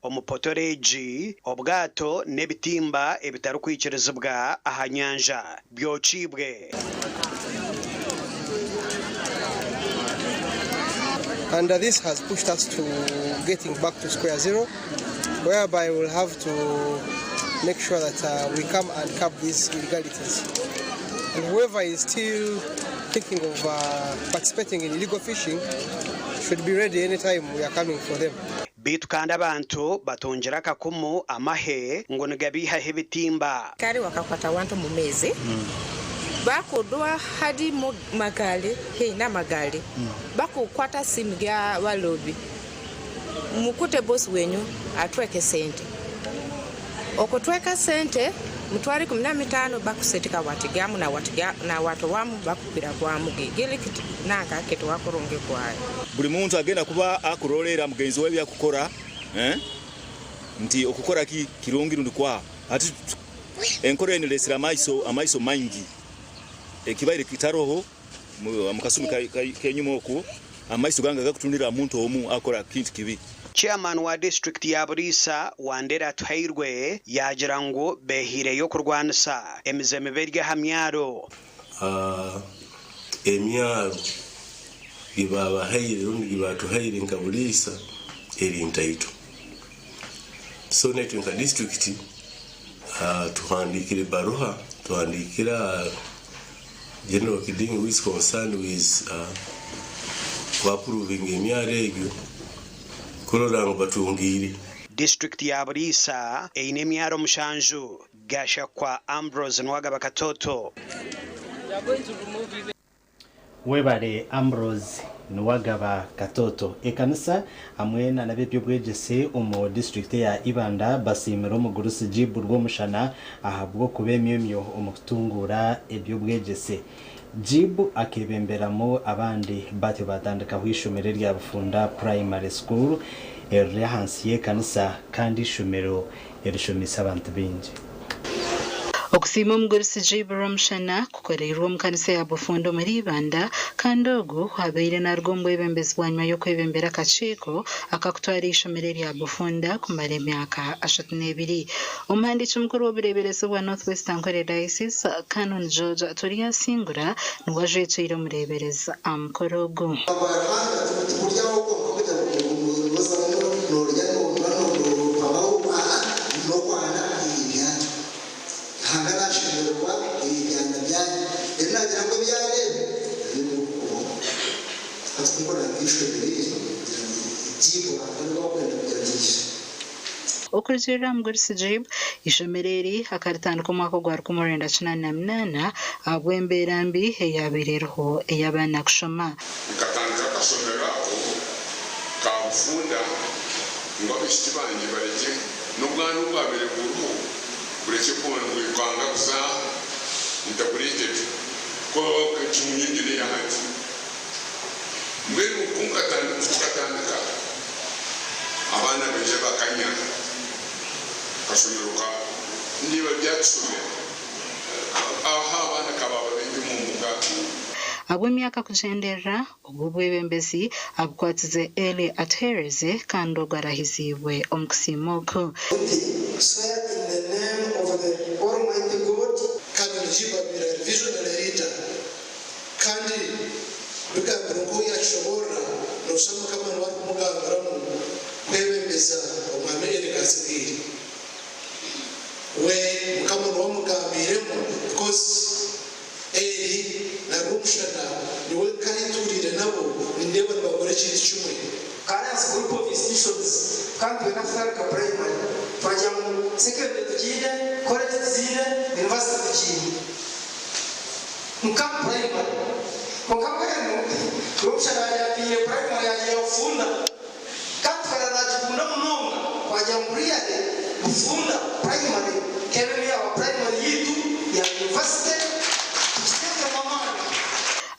Omu potoro egi, obwato n'ebitimba ebitarikwikirizibwa aha nyanja byokiibwe. And this has pushed us to getting back to square zero, whereby we'll have to make sure that we come and curb these illegalities. And whoever is still thinking of participating in illegal fishing should be ready anytime we are coming for them. Beitu kandi abantu batungire akakumu amahe ngu nigabiihaho ebitimba. Kare wakakwata wantu omu meezi, bakudwa hadi mu magali, hei n'amagali, bakukwata simu gya balobi, mukute bosi wenyu atweke sente. Okutweka sente 150,000 bakusetika watigamu na watiga na watu wamu bakupira kwamu gigili nanka ketu wakurungi kwayo. Buli muntu agenda kuba akurolera mugenzi we byakukora, nti okukora ki kirungi rundi kwa ati enkora eno lesera amaiso maingi ekibaire kitaroho mukasumi kenyuma oku amaiso ganga gakutunira muntu omu akora kintu kibi. Chairman wa district ya Buliisa Wandera Tuhairwe yagira ngu behireyo kurwanisa emize mibi eri aha myaro. Emyaro gibabahaire rundi gibatuhaire nka Buliisa eri ntaito. So netwe nka district tuhandikire baruha, tuhandikira General Kidingi who is concerned with approving emyaro egyo kurora ngu batungire. District ya Buliisa eine emyaro 7 Gashakwa Ambrose Nwagaba Katoto. Webare Ambrose Nwagaba Katoto. Ekanisa hamwe na n'abebyobwegyese omu district ya Ibanda basiimire omugurusi Jibu Rwomushana ahabw'okuba emyomyo omu kutunguura ebyobwegyese. Jibu akebemberamu abandi batyo batandikaho ishomero rya Bufunda Primary School eriri ahansi y'ekanisa kandi ishomero erishomesa abantu baingi. Okusiima omugurusi Jibu Rwomushana kukoreirwe omu kanisa ya Bufunda omuri Ibanda kandi ogu abaire naruga omu bwebembezi bwanyuma y'okwebembera akakiiko akakutwara ishomero erya Bufunda kumara emyaka 32. Omuhandiiki mukuru w'obureeberezi bwa North West Ankole Diocese Canon George Turyasingura niwe ajwekyire omureeberezi aha mukoro ogu. Okurugirira aha mugurusi Jibu, ishomero eri akaritandika omwaka ogwa 1988 ahabw'embeera mbi eyabaire eriho ey'abaana kushoma. Nkatandika akashomero ako ka Bufunda ngu abaishiki bangye barekye n'obwana obwabire buriho burekye kwanga kuza ntabureetera kuba ekimunyingire eyahati. Mbwenu ku tukatandika abaana baija bakanya. Akashomero ka niba byatushobera aha abaana kababa baingi omu mbuga. Ahabw'emyaka kugyenderera, ogu obwebembezi abukwatize Elly Atuheereze kandi ogu arahiziibwe omu kusiima oku. Swear in the name of the Almighty God. Canon Jibabira ari visionary leader kandi bigambirwe nkoku yakishoboorora noshusha Mukama niwe arikumugambiramu kwebembeza omwami Elly Kazibwire. We Mukama niwe amugambiiremu because Elly na Rwomushana niwe nkaayeturiire nabo nindeeba nibakora ekintu kimwe. Alliance Group of Institutions kandi twena tutandika primary twagira ngu secondary tugiine, college tuziine, university tugiine nka primary kwonka mbwenu Rwomushana yaatwire primary yagira Bufunda kandi tukareba nagikunda munonga twagira ngu really Bufunda primary kebe niyo yaaba primary yaitu ya university tugitekemu amaani.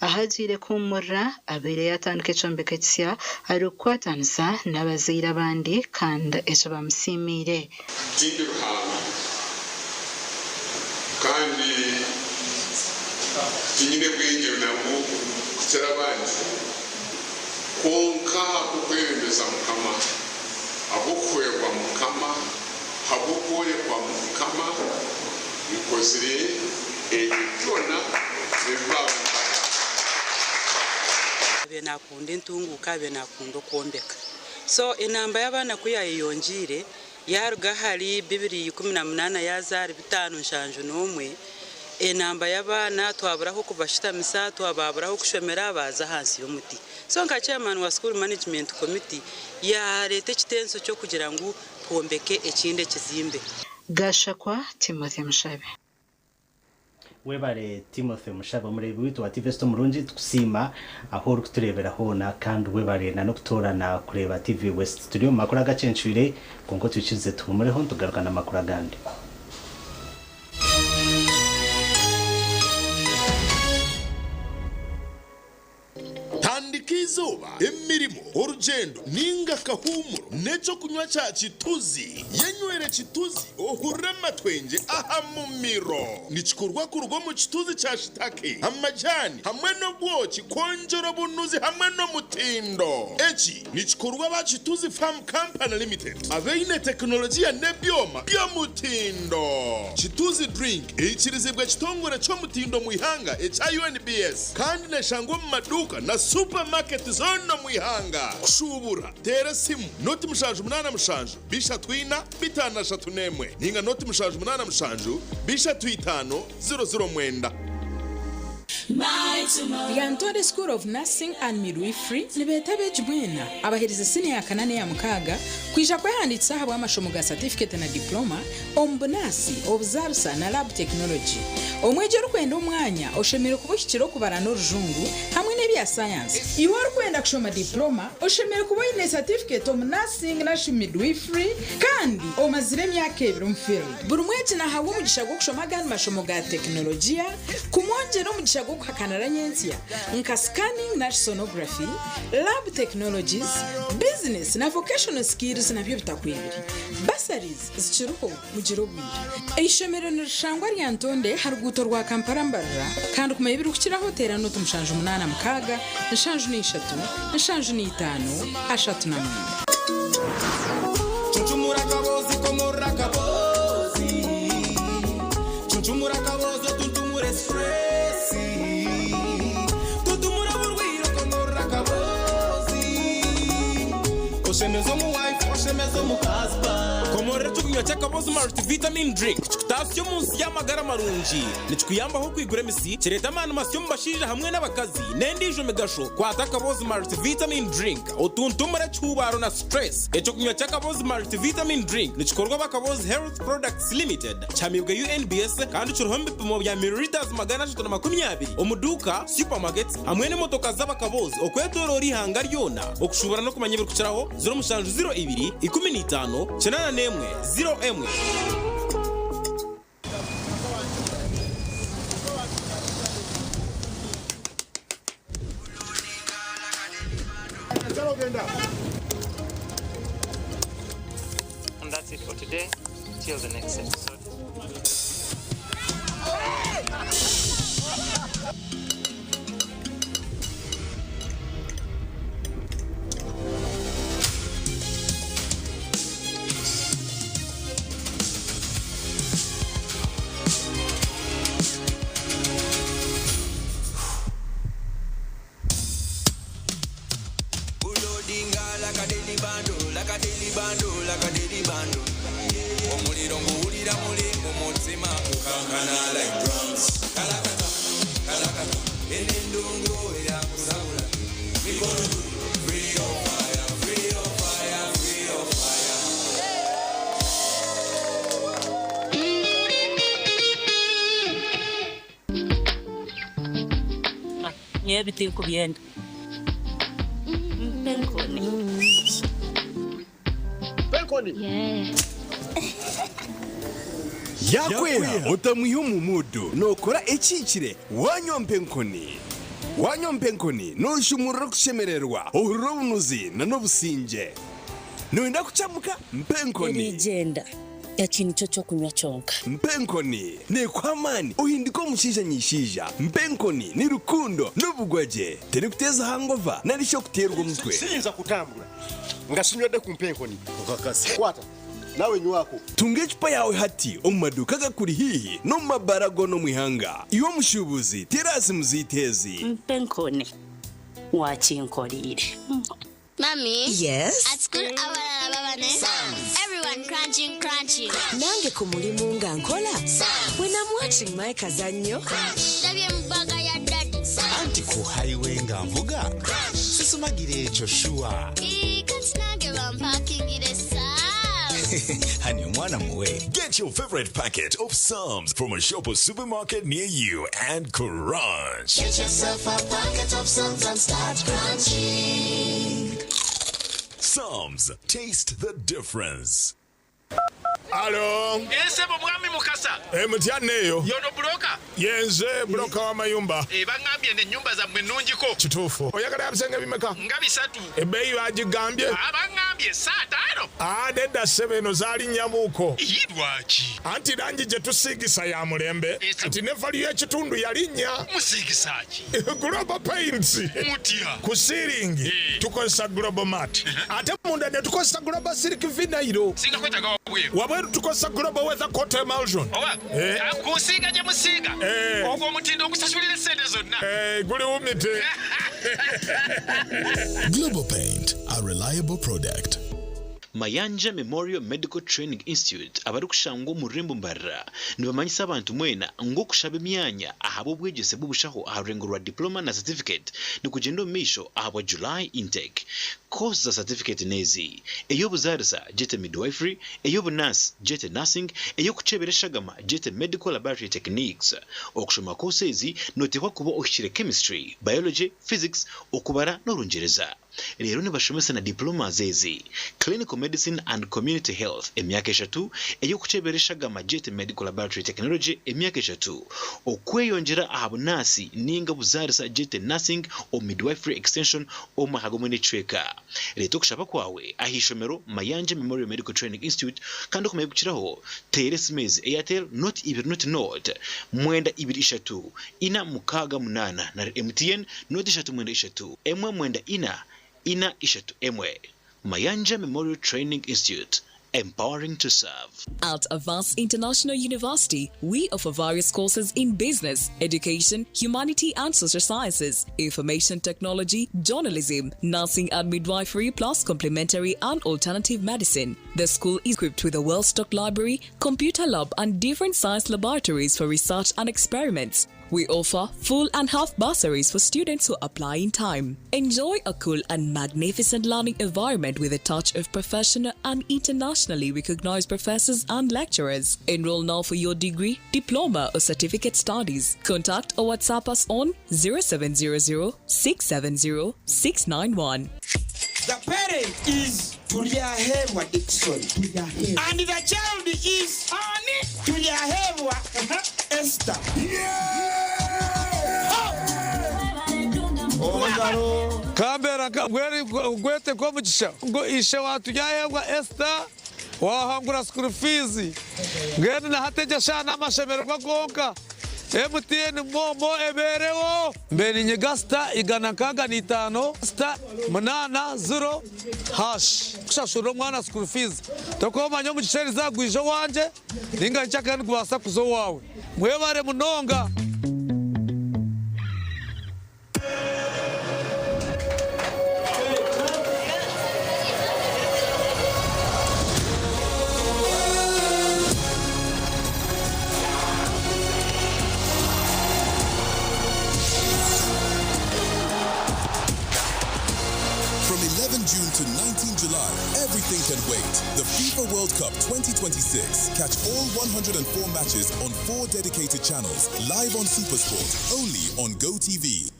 Ahu agiire kuhuumurira, abaire yaatandika ekyombeko ekisya arikukwatanisa n'abazaire abandi kandi ekyo bamusiimiire. Tindi Ruhanga, kandi tinyine bwengye nabwo kukira abandi, kwonka ahabw'okwebembeza Mukama, ahabw'okuhwerwa Mukama, ahabw'okworekwa Mukama, nkozire ebyo byona ebi baaba nibagamba. Abe nakunda entunguuka, abe nakunda okwombeka. So enamba y'abaana ku yayeyongyeire yaruga ahari 2018 yaaza ahari 571, enamba y'abaana twabura ah'okubashutamisa, twababura ah'okushomera baaza ahansi y'omuti. So nka chairman wa school management committee yareeta ekitenso ky'okugira ngu twombeke ekindi ekizimbe. Gashakwa Timothy Mushabe. Webare Timothy Mushabe omureebi waitu wa TV West omurungi tukusiima ahu orikutureebera hoona kandi webare na n'okutoorana kureeba TV West. Turi omu makuru agacencwire kwonka otwikirize tuhumureho nitugaruka n'amakuru agandi. Tandika eizooba, emirimo, orugyendo ninga akahuumuro n'ekyokunywa kya Kituzi. Yenywere Kituzi ohurire amatwengye aha mumiro. Nikikorwa kuruga omu kituzi kya shitake, amajani hamwe n'obwoki kwongyera obunuzi hamwe n'omutindo. Eki nikikorwa aba Kituzi Farm Company Limited abaine tekinologiya n'ebyoma by'omutindo. Kituzi Drink eikirizibwe ekitongore ky'omutindo omu ihanga ekya UNBS. Kandi neshangwa omu maduuka na supamaketi zoona omu ihanga. Kushuubura, teera esimu 077 34 531 ninga 078 35 009. Lyantonde School of Nursing and Midwifery nibeeta abeegi mwena abaherize siniya ya kana n'eya mukaaga kwija kwehandiikisa ahabw'amashomo ga satifiketi na diploma omu bunaasi, obuzaarisa na lab technology. Omwegi orikwenda omwanya oshemereire kuba ohikire okubara n'orujungu hamwe n'ebya sayansi. Iwe orikwenda kushoma diploma oshemereire kuba oine satifiketi omu nursing narishi midwifery kandi omazire emyaka ebiri omu field. Buri mwegi nahabwa omugisha gw'okushoma agandi mashomo ga tekinologiya kumwongyera omugisha gw'okuhakanira nyentsya nka scanning narishi sonography, lab technologies, business na vocational skills nabyo bitakwibire. Bursaries zikiriho mugire obwire. Eishomero nirishangwa Lyantonde aha ruguuto rwa Kampala Mbarara kandi kumanya ebirikukiraho teera nooti 786 73 39. Cuncumura akaboozi komorora akaboozi Cuncumura akaboozi otuntumure stress Tuntumura oburwire okomorora akaboozi Oshemeze omu wife oshemeze omu husband Komorora ekyokunywa ky'Akabozi Multivitamin Drink kikutaasya omu nsi y'amagara marungi. Nikikuyambaho kwigura emisi, kireeta amaani masya omu bashaija hamwe n'abakazi, n'endiijo migasho. Kwata Akabozi Multivitamin Drink otuntumure ekihuubaaro na stress. Ekyokunywa ky'Akabozi Multivitamin Drink nikikorwa aba Akabozi Health Products Limited, kihamiibwe UNBS kandi kiriho omu bipimo bya millilitres 320 omu duuka, supermarkets hamwe n'emotoka z'Abakabozi okwetoroora eihanga ryona. Okushuubura n'okumanya ebirikukiraho, 0702 15 81 01. And that's it for today. Till the next episode. Loadinga like a daily bundle, like a daily bundle, like a daily bundle. Omuliro nguwulira muli mu mutima gukankana like drums. Kalakata, kalakata, eno endongo eyakusabula. Mikono free your fire, free your fire, free your fire. Nyowe ebiti nkubyenda. Mpenkoni. Penkoni. Yakwera otamwiha omu mudu nokora ekikire wanywa mpenkoni wanywa mpenkoni noshumurira okushemererwa ohurira obunuzi na n'obusinge noyenda kucamuka mpenkoni Erigenda. Eki nikyo kyokunywa kyonka. Mpenkoni nekuha amaani ohindika omushaija nyishaija mpenkoni ni rukundo n'obugwagye terikuteza hangova nari shi okuteerwa omutwe. Siyinza kutambula nga sinywedde ku mpenkoni. Kwata nawe nywako. Tunga ecupa yawe hati omu maduuka agakuri haihi n'omu mabara goona omu ihanga. Iwe omushuubuzi terasi muziteezi. Mpenkoni. Wakinkoriire. Mommy? Yes? At school, abalala babane. Everyone crunching, crunching. Nange ku mulimu nga nkola. When I'm watching my kazannyo. Ndabye mu bbaga ya daddy. Anti ku highway nga nvuga sisumagira ekyo sure. Ii, kati nange bampakingire Sam's. Hani omwana muwe. Get your favorite packet of Psalms from a shop or supermarket near you and crunch. Get yourself a packet of Psalms and start crunching. Psalms, taste the difference. Alo. Ensebo mwami Mukasa. E, mutya neeyo. Yono buloka. Yenze buloka w'amayumba. E, baŋŋambye n'ennyumba zammwe nnungiko. Kituufu. Oyagala bisenge bimeka? Nga bisatu. Ebbeeyi bagigambye? Baŋŋambye saataano. Ah, nedda ssebo eno zaalinnya-muko. Ii, lwaki? Anti langi gye tusiigisa ya mulembe. Kati ne value y'ekitundu yalinnya. Musiigisa ki? Global Paints. Mutya? Ku siiringi tukozesa Global Mat. Ate munda ne tukozesa Global Silk Vinyl. Singa kwetaaga wabweru. Wabweru tukozesa Global Weather Coat Emulsion. Oba Eh. kusiiga gye musiiga. Eh. Ogwo omutindo ogusasulira essente zonna. Eh, guliwumite. Global Paint, a reliable product. Mayanja Memorial Medical Training Institute abarikushangwa omu rurembo Mbarara nibamanyisa abantu mwena ngu okushaba emyanya ahabw'obwegyese bw'obushaho aha rurengo rwa diploma na certificate nikugyenda omu maisho ahabwa July intake. Course za certificate n'ezi: ey'obuzaarisa gyete midwifery, ey'obunansi gyete nursing, ey'okukyebera eshagama gyete medical laboratory techniques. Okushoma course ezi noteekwa kuba ohikire chemistry, biology, physics, okubara n'orungyereza. Rero nibashomesa na diplomas ezi: clinical medicine and community health emyaka 3, ey'okukyebera eshagama gyete medical laboratory technology emyaka 3, okweyongyera aha bunansi ninga buzaarisa gyete nursing or midwifery extension omwaka gumwe n'ekicweka. Reeta okushaba kwawe aha ishomero Mayanja Memorial Medical Training Institute kandi okumanya kukiraho teera esimu ezi: Airtel 020 0 923 468 na MTN 039 194 431. Mayanja Memorial Training Institute, empowering to serve. At Avance International University, we offer various courses in business, education, humanity and social sciences, information technology, journalism, nursing and midwifery, plus complementary and alternative medicine. The school is equipped with a well-stocked library, computer lab, and different science laboratories for research and experiments. We offer full and half bursaries for students who apply in time. Enjoy a cool and magnificent learning environment with a touch of professional and internationally recognized professors and lecturers. Enroll now for your degree, diploma, or certificate studies. Contact or WhatsApp us on 0700 670 691. The parent is Turyahebwa Dixon. And the child is Ani Turyahebwa Esther. Kambera gwete komugisha ngo ishe wa Turyahebwa Esther. Wahangura school fees. Mbwenu na hati egyo eshaaha n'amashemererwa gonka. MTN MoMo ebeereho. Mbe ninyiga sita 165 *80# kushashurira omwana school fees. Tokuba omanya omugisha eriizooba gwija owangye ninga nyekyakare nigubaasa kuza owaawe. Mwebare munonga. From 11 June to 19 July, everything can wait. The FIFA World Cup 2026. Catch all 104 matches on four dedicated channels, live on Supersport, only on GoTV.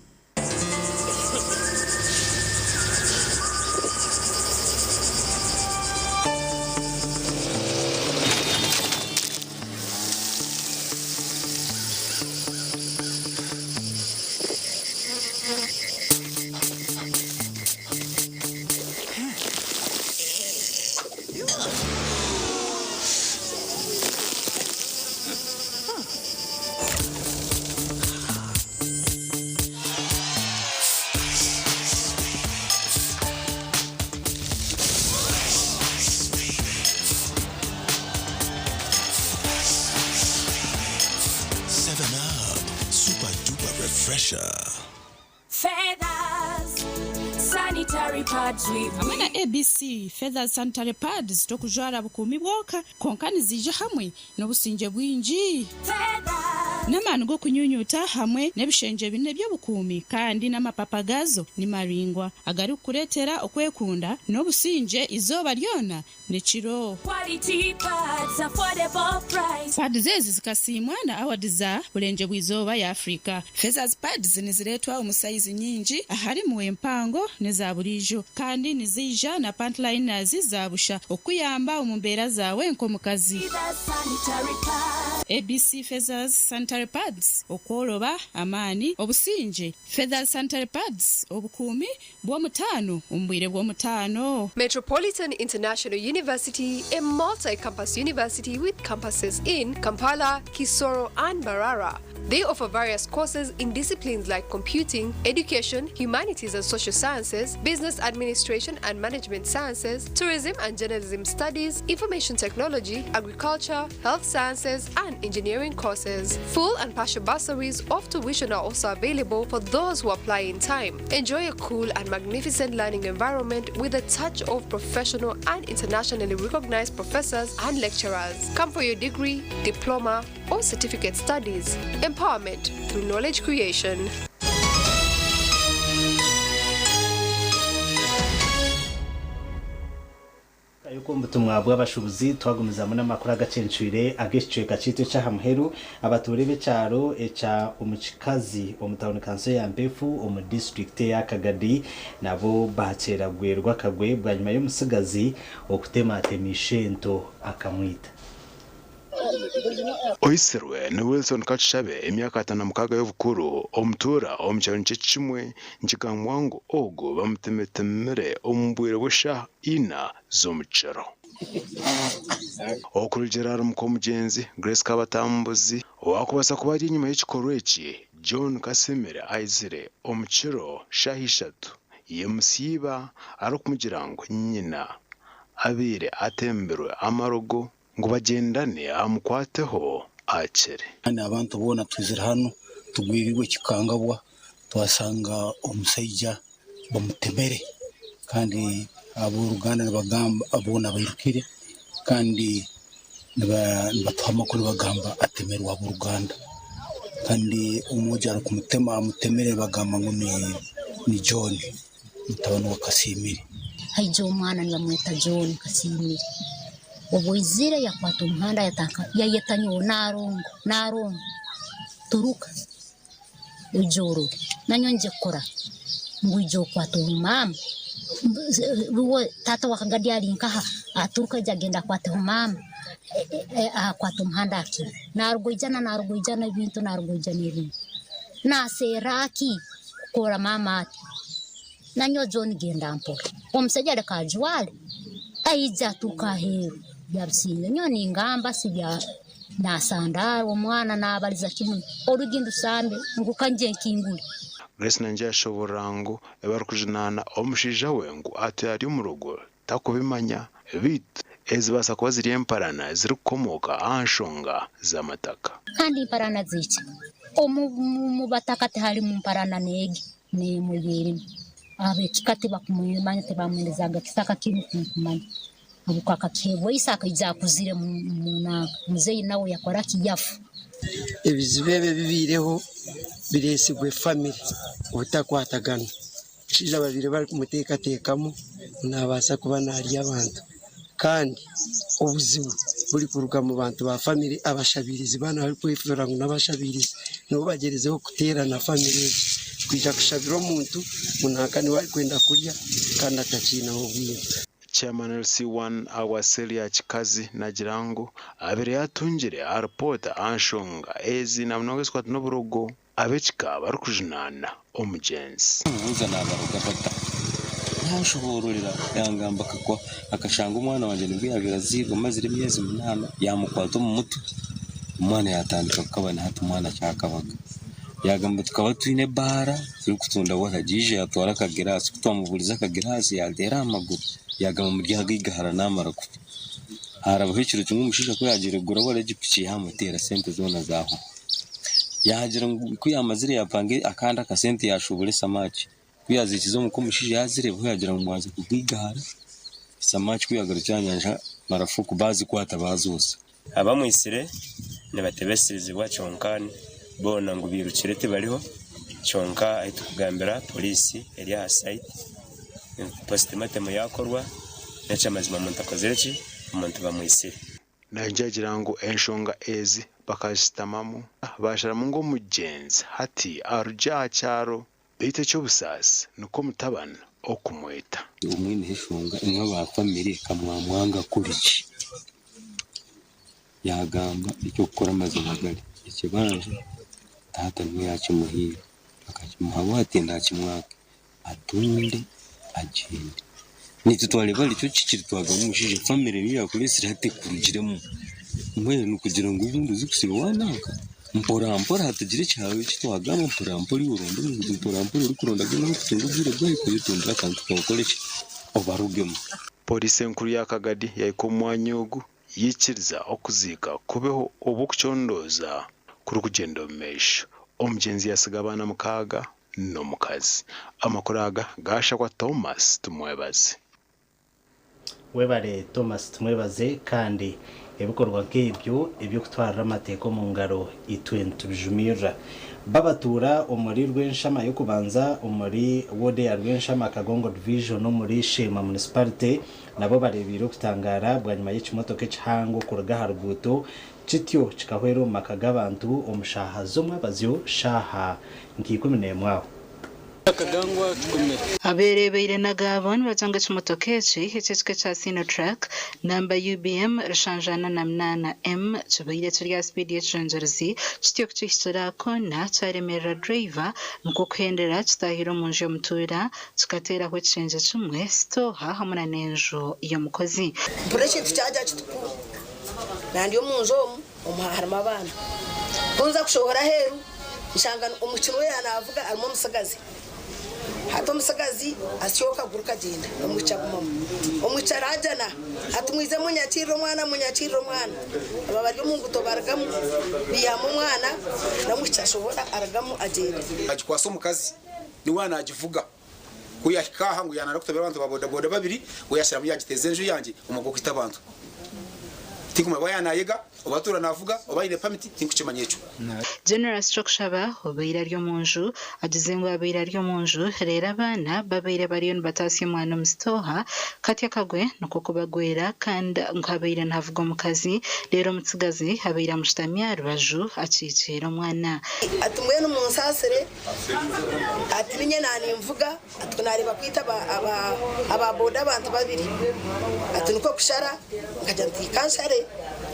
7 Up, super duper refresher. Feathers, sanitary pads with Hamwe na ABC Feathers Sanitary Pads tokujwara bukuumi bwonka kwonka niziija hamwe n'obusingye bwingi. N'amaani g'okunyunyuuta hamwe n'ebishengye bina eby'obukuumi kandi n'amapapa gaazo ni maraingwa agarikukureetera okwekunda n'obusingye eizooba ryona n'ekiro. Quality pads, affordable price. Pads ezi zikasiimwa na awadi za Burengyerwa-izooba ya Afrika. Feathers Pads nizireetwa omu sayizi nyingi aharimu empango n'eza buriijo kandi niziija na pant liners za busha okukuyamba omu mbeera zaawe nk'omukazi. Feathers sanitary pads. ABC Feathers Sanitary Pads, Okworoba, amaani, obusingye. Feathers Sanitary Pads, Obukuumi bw'omutaano omu bwire bw'omutaano. Metropolitan International University, a multi campus university with campuses in Kampala, Kisoro, and Mbarara. They offer various courses in disciplines like computing, education, humanities and social sciences, business administration and management sciences, tourism and journalism studies, information technology, agriculture, health sciences, and engineering courses. Full and partial bursaries of tuition are also available for those who apply in time. Enjoy a cool and magnificent learning environment with a touch of professional and internationally recognized professors and lecturers. Come for your degree, diploma, or certificate studies. Empowerment through knowledge creation. Yuko omu butumwa bw'abashuubuzi twagumizamu n'amakuru agacencwire ag'ekicweka kyaitu eky'aha muheru abatuura b'ekyaro ekya Omukikazi omu tauni kanso ya Mpefu omu disiturikiti eya Kagadi nabo bakyeragwerwa akagwe bwanyima y'omutsigazi okutematema ishento akamwita. Oitsirwe ni Wilson Katushabe emyaka 56 y'obukuru omutuura omu kyaro nikyo kimwe nikigambwa ngu ogu bamutemetemire omu bwire bw'eshaaha ina z'omukiro. Okurugiirira ahari muk'omugyenzi Grace Kabatambuzi owaakubaasa kuba ari enyima y'ekikorwa eki, John Kasemere aizire omu kiro shaaha ishatu yamusiiba arikumugira ngu nyina abaire atembirwe amarogo ngu bagyendane amukwateho akire. Kandi abantu boona twizire hanu tugwirirwe ekikangabwa twasanga omusaija bamutemere kandi ab'oruganda nibagamba boona bairukire kandi nibatuha amakuru nibagamba atemerwe ab'oruganda kandi omwojo arikumutema amutemere nibagamba ngu ni John mutabani wa Kasiimire. Haija omwana nibamweta John Kasiimire. Obu aizire yakwata omuhanda yatandika yayeta nyowe Nalongo, Nalongo turuka oije orore. Nanyowe ngye kukora ki? Ngu ija okwate ohu maama. Uwe taata wa Kagadi ari nkaha? Aturuka aija agenda akwateho maama, akwata omuhanda akira. Narugoijana narugoijana ebintu narugoijana ebintu. Naserra ki kukora maama ati? Nanyowe John genda mpora. Omusaija leka ajware, aija aturuka aheeru. Yabisinze nyowe ningamba sibya nasandaara omwana nabariza kimwe orugi ndusambe ngu kangye nkingure. Grace Nanjye yashoborora ngu ebarikujunaana omushaija we ngu atwire ari omu rugo takubimanya beitu ezibaasa kuba ziri emparana zirikukomooka aha nshonga z'amataka. Kandi emparana ziki? Omu bataka tiharimu mparana n'egi n'emwe erimu. Ab'ekika tibakumanya tibamwendezaga kisaka kinu tinkumanya. Habwokuba akakihebwa ise akaija akuzire munanka muzeyi nawe yakora ki yafa. Ebizibu ebi ebibaireho bireetsirwe famire obutakwatagana. Omushaija babaire barikumuteekateekamu ngu naabaasa kuba naarya abantu kandi obuzibu burikuruga omu bantu ba famire abashabiirizi baana abarikwefoora ngu n'abashabiirizi nibo bagyerizeho kuteerana famire egi kwija kushabira omuntu ngu nanka niwe arikwenda kurya kandi atakiineho bwino. Chairman LC1 awa cell ya Kikazi nagira ngu abaire yatungire aripoota aha nshonga ezi namunonga ezikwata n'oburogo ab'ekika barikujunaana omugyenzi. Namubuuza nabaroga bata? Yanshoboororera yangamba akakwa akashanga omwana wangye nibwo yabaire azairwe amazire emyezi munaana yamukwata omu mutwe omwana yatandika kukaba na hati omwana akyakabaga. Yaagamba tukaba twine ebaara turikutunda waragi yaija yaatwara akagiraasi ku twamuburize akagiraasi yaateera aha maguru yaagamba muryagaigahara naamara kufa. Haarabaho ekiro kimwe omushaija ku yaagiire kugura waragi piki yaamuteera sente zoona zaahwaho. Yaagira ngu ku yaamazire yaapanga akandi akasente yaashuubura esamaaki. Ku yaaziikize omuka omushaija yaazireebaho yaagira ngu mwaza kugaigahara. Esamaaki ku yaagarukire aha nyanja marafuku baazikwata baazooza. Abamwitsire nibatebesirizibwa kyonka boona ngu bairukire tibariho kyonka ahi turikugambira Pooriisi eri aha sayiti, positimatemu yakorwa n'eky'amazima omuntu akozire ki? Omuntu bamwitsire. Naija agira ngu enshonga ezi bakazishutamamu baasharamu ngu omugyenzi hati arugye aha kyaro beitu eky'obusaasi nikwo mutabani okumwita. Omwineho eshonga imwe aba famire ka mwamwanga kuri ki? Yaagamba eky'okukora amazima gari, ekibanja taata niwe yaakimuhaire, akakimuha ati naakimwaka atunde agyende. Naitwe twareeba arikyo kikiri twagamba omushaija famire niyo yaakureetsire hati ekurugiremu. Mbwenu kugira ngu obundi oze kusiba waananka, mpora mpora hatagira eki twagamba mpora mpora iwe oronde omuntu mpora mpora orikuronda mbwenu orikutunga obwire bwahika oyetundire akantu kaawe okore ki obarugemu. Pooriisi enkuru ya Kagadi yahika omu mwanya ogu yaikiriza okuziika kubeho obu okucondooza kurikugyenda omu maisho. Omugyenzi yaatsiga abaana mukaaga n'omukazi. Amakuru aga gaashakwa Thomas Tumwebaze. Webale Thomas Tumwebaze kandi ebikorwa nk'ebyo eby'okutwarira amateeka omu ngaro itwe nitubijumirira. Babatuura omuri Rwenshama y'okubanza omuri ward eya Rwenshama Kagongo Division omuri Sheema Municipality nabo bareebeire okutangaara bwanyima y'ekimotoka ekihango kuruga aha ruguuto kityo kikahwera omu maka g'abantu omu shaaha z'omwabazyo shaaha nka 11 aho. Abeereebeire n'agaabo nibagira ngu ekimotoka eki eky'ekika ekya Sinotruk namba UBM 748 M kibaire kiri aha sipiidi y'ekijongyerezi kityo kukihikire aha koona kyaremerera dureeva nikwo kuhendera kitaahire omu nju y'omutuura kikateeraho ekishengye kimwe, sitooha hamwe na n'enju y'omukozi. Mpurira ekintu kyagira kiti pu, nandi omu nju omu omu harimu abaana. Ku nza kushohora aheeru nshanga omwishiki niwe yaaba naavuga harimu omutsigazi. Hati omutsigazi asyoka akaguru kagyenda omwishiki agumamu. Omwishiki aragyana ati mwije munyakirire omwana munyakirire omwana. Aba bari omu nguuto barugamu baihamu omwana n'omwishiki ashohora arugamu agyenda. Agikwasa omukazi niwe nagivuga. Ku yahika aha ngu yanara kutabira abantu ba bodaboda babiri, we yasharamu yagiteeza enju yangye omu gw'okwita abantu. Tinkumanya oba yanayega, oba atuura navuga, oba aine pamiti, tinkukimanya ekyo. Generous Kyokushaba obaire ari omunju agize ngu abaire ari omunju reero abaana babaire bariyo nibatasya omwana omu sitooha kati akagwe nikwo kubagwera kandi ngu habaire nihavuga omukazi reero omutsigazi abaire amushutami aha rubaju akikiire omwana. Ati mbwenu munsaasire. Ati ninye naninvuga ati kunareeba kwita aba boda abantu babiri ati nikwo kushara nkagira nti kanshare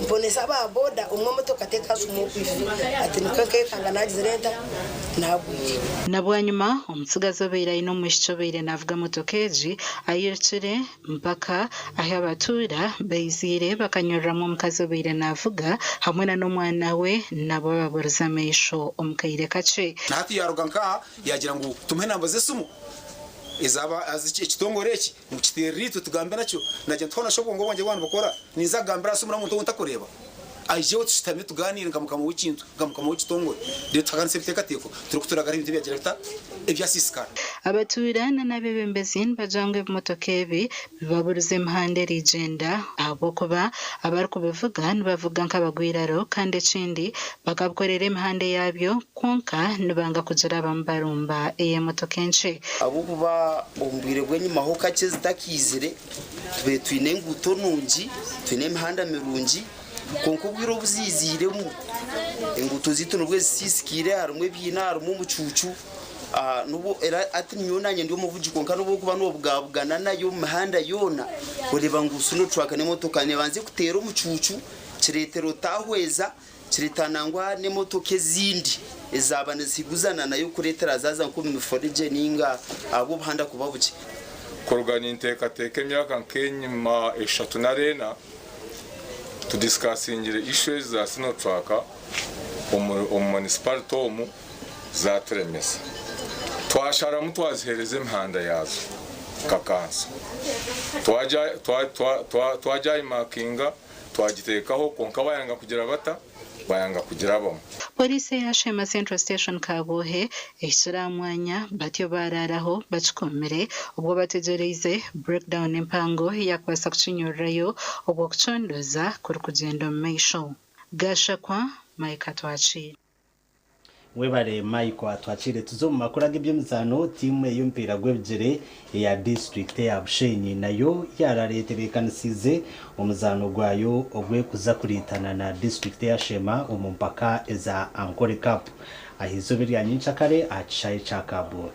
Mponesa aba boda omwe emotoka tekashuma okwija ati nikwo nkekanga nagizire nta nagwire. Na bwanyima, omutsigazi obaire aine omwishiki obaire naavuga motoka egi airukire mpaka ahi abatuura baiziire bakanyururamu omukazi obaire naavuga hamwe na n'omwana we nabo baburize amaisho omu kaire kakye. Na hati yaaruga nk'aha yaagira ngu tumuhe enamba z'esimu ez'aba ekitongore eki ngu kiteerere itwe tugambe nakyo. Naagira nti hoona shi obwongo bwangye bwaba nibukora, ninza kugambira aha simu n'omuntu ou ntakureeba? Aijeho tushutame tugaaniire nka mukama w'ekintu, nka mukama w'ekitongore, reero tuhakanise ebiteekateeko turikuturagara ebintu ebyagira bita, ebyasiisikara. Abatuura n'abeebembezi nibagira ngu ebimotoka ebi bibaburize emihanda erigyenda ahabw'okuba abarikubivuga nibavuga nk'abagwiraro kandi ekindi bakabikorera emihanda eyaabyo kwonka nibanga kugira abamu barumba ey'emotoka enkye. Ahabw'okuba omu bwire bw'enyimaho kakye zitakaizire, tubaire twine enguuto nungi, twine emihanda mirungi, kwonka obwire obu ziiziiremu, enguuto zaitu nibwo zisiisikaire, harimu ebiina, harimu omucuucu. N'obu era hati nyowe naanye ndi omuvugi kwonka n'obu orikuba noobugabugana nayo omu mihanda yoona, oreeba ngu Sinotrack n'emotoka neebanza ekuteera omucuucu, kireetera otaahweza. Kireeta nangwa n'emotoka ezindi ezaaba nizihiguzana nayo kureetera zaaza nk'omu mifuregye nainga ahabw'obuhanda kuba bukye. Kuruga ninteekateeka emyaka nk'enyima eshatu nari ena, tudiscusingire issues za Sinotruck omu municipality omu zaturemesa. Twasharamu twaziheereza emihanda yaazo nka kanso. Twagyayimakinga. Twagiteekaho, kwonka bayanga kugira bata? Bayanga kugirabamu. Pooriisi eya Sheema Central Station Kabwohe ehikire aha mwanya batyo baaraaraho bakikomire obwo bategyereize breakdown empango eyakubaasa kukinyururayo obwo okucondooza kurikugyenda omu maisho. Gashakwa Mike Atwakire. Webare Michael Atwakire. Tuze omu makuru ag'eby'emizaano, tiimu ey'omupiira gw'ebigyere eya disiturikiti eya Bushenyi nayo yarara etebeekanisiize omuzaano gwayo ogw'ekuza kuriitana na disiturikiti eya Sheema omu mpaka eza Ankole Cup ah'eizooba erya nyenkyakare aha kishaayi kya Kabwohe.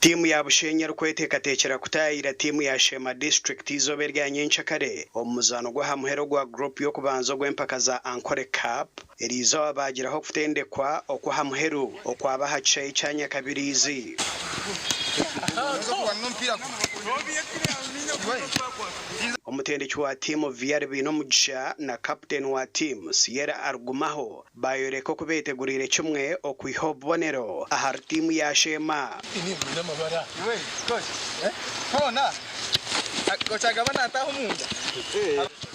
Tiimu ya Bushenyi erikweteekateekyera kutaayayira tiimu ya Sheema District eizooba erya nyencakare omu muzaano gw'aha muheru ogwa guruupu y'okubanza ogw'empaka za Ankole Cup. Eriizooba baagiraho okutendekwa okw'aha muheru okwaba aha kishaayi kya Nyakabiriizi. Omutendeki wa tiimu Vial Bainomugisha na kaputeni wa tiimu Sierra Arugumaho Baayoreka oku beeteguriire kimwe okwiha obubonero ahari tiimu ya Sheema.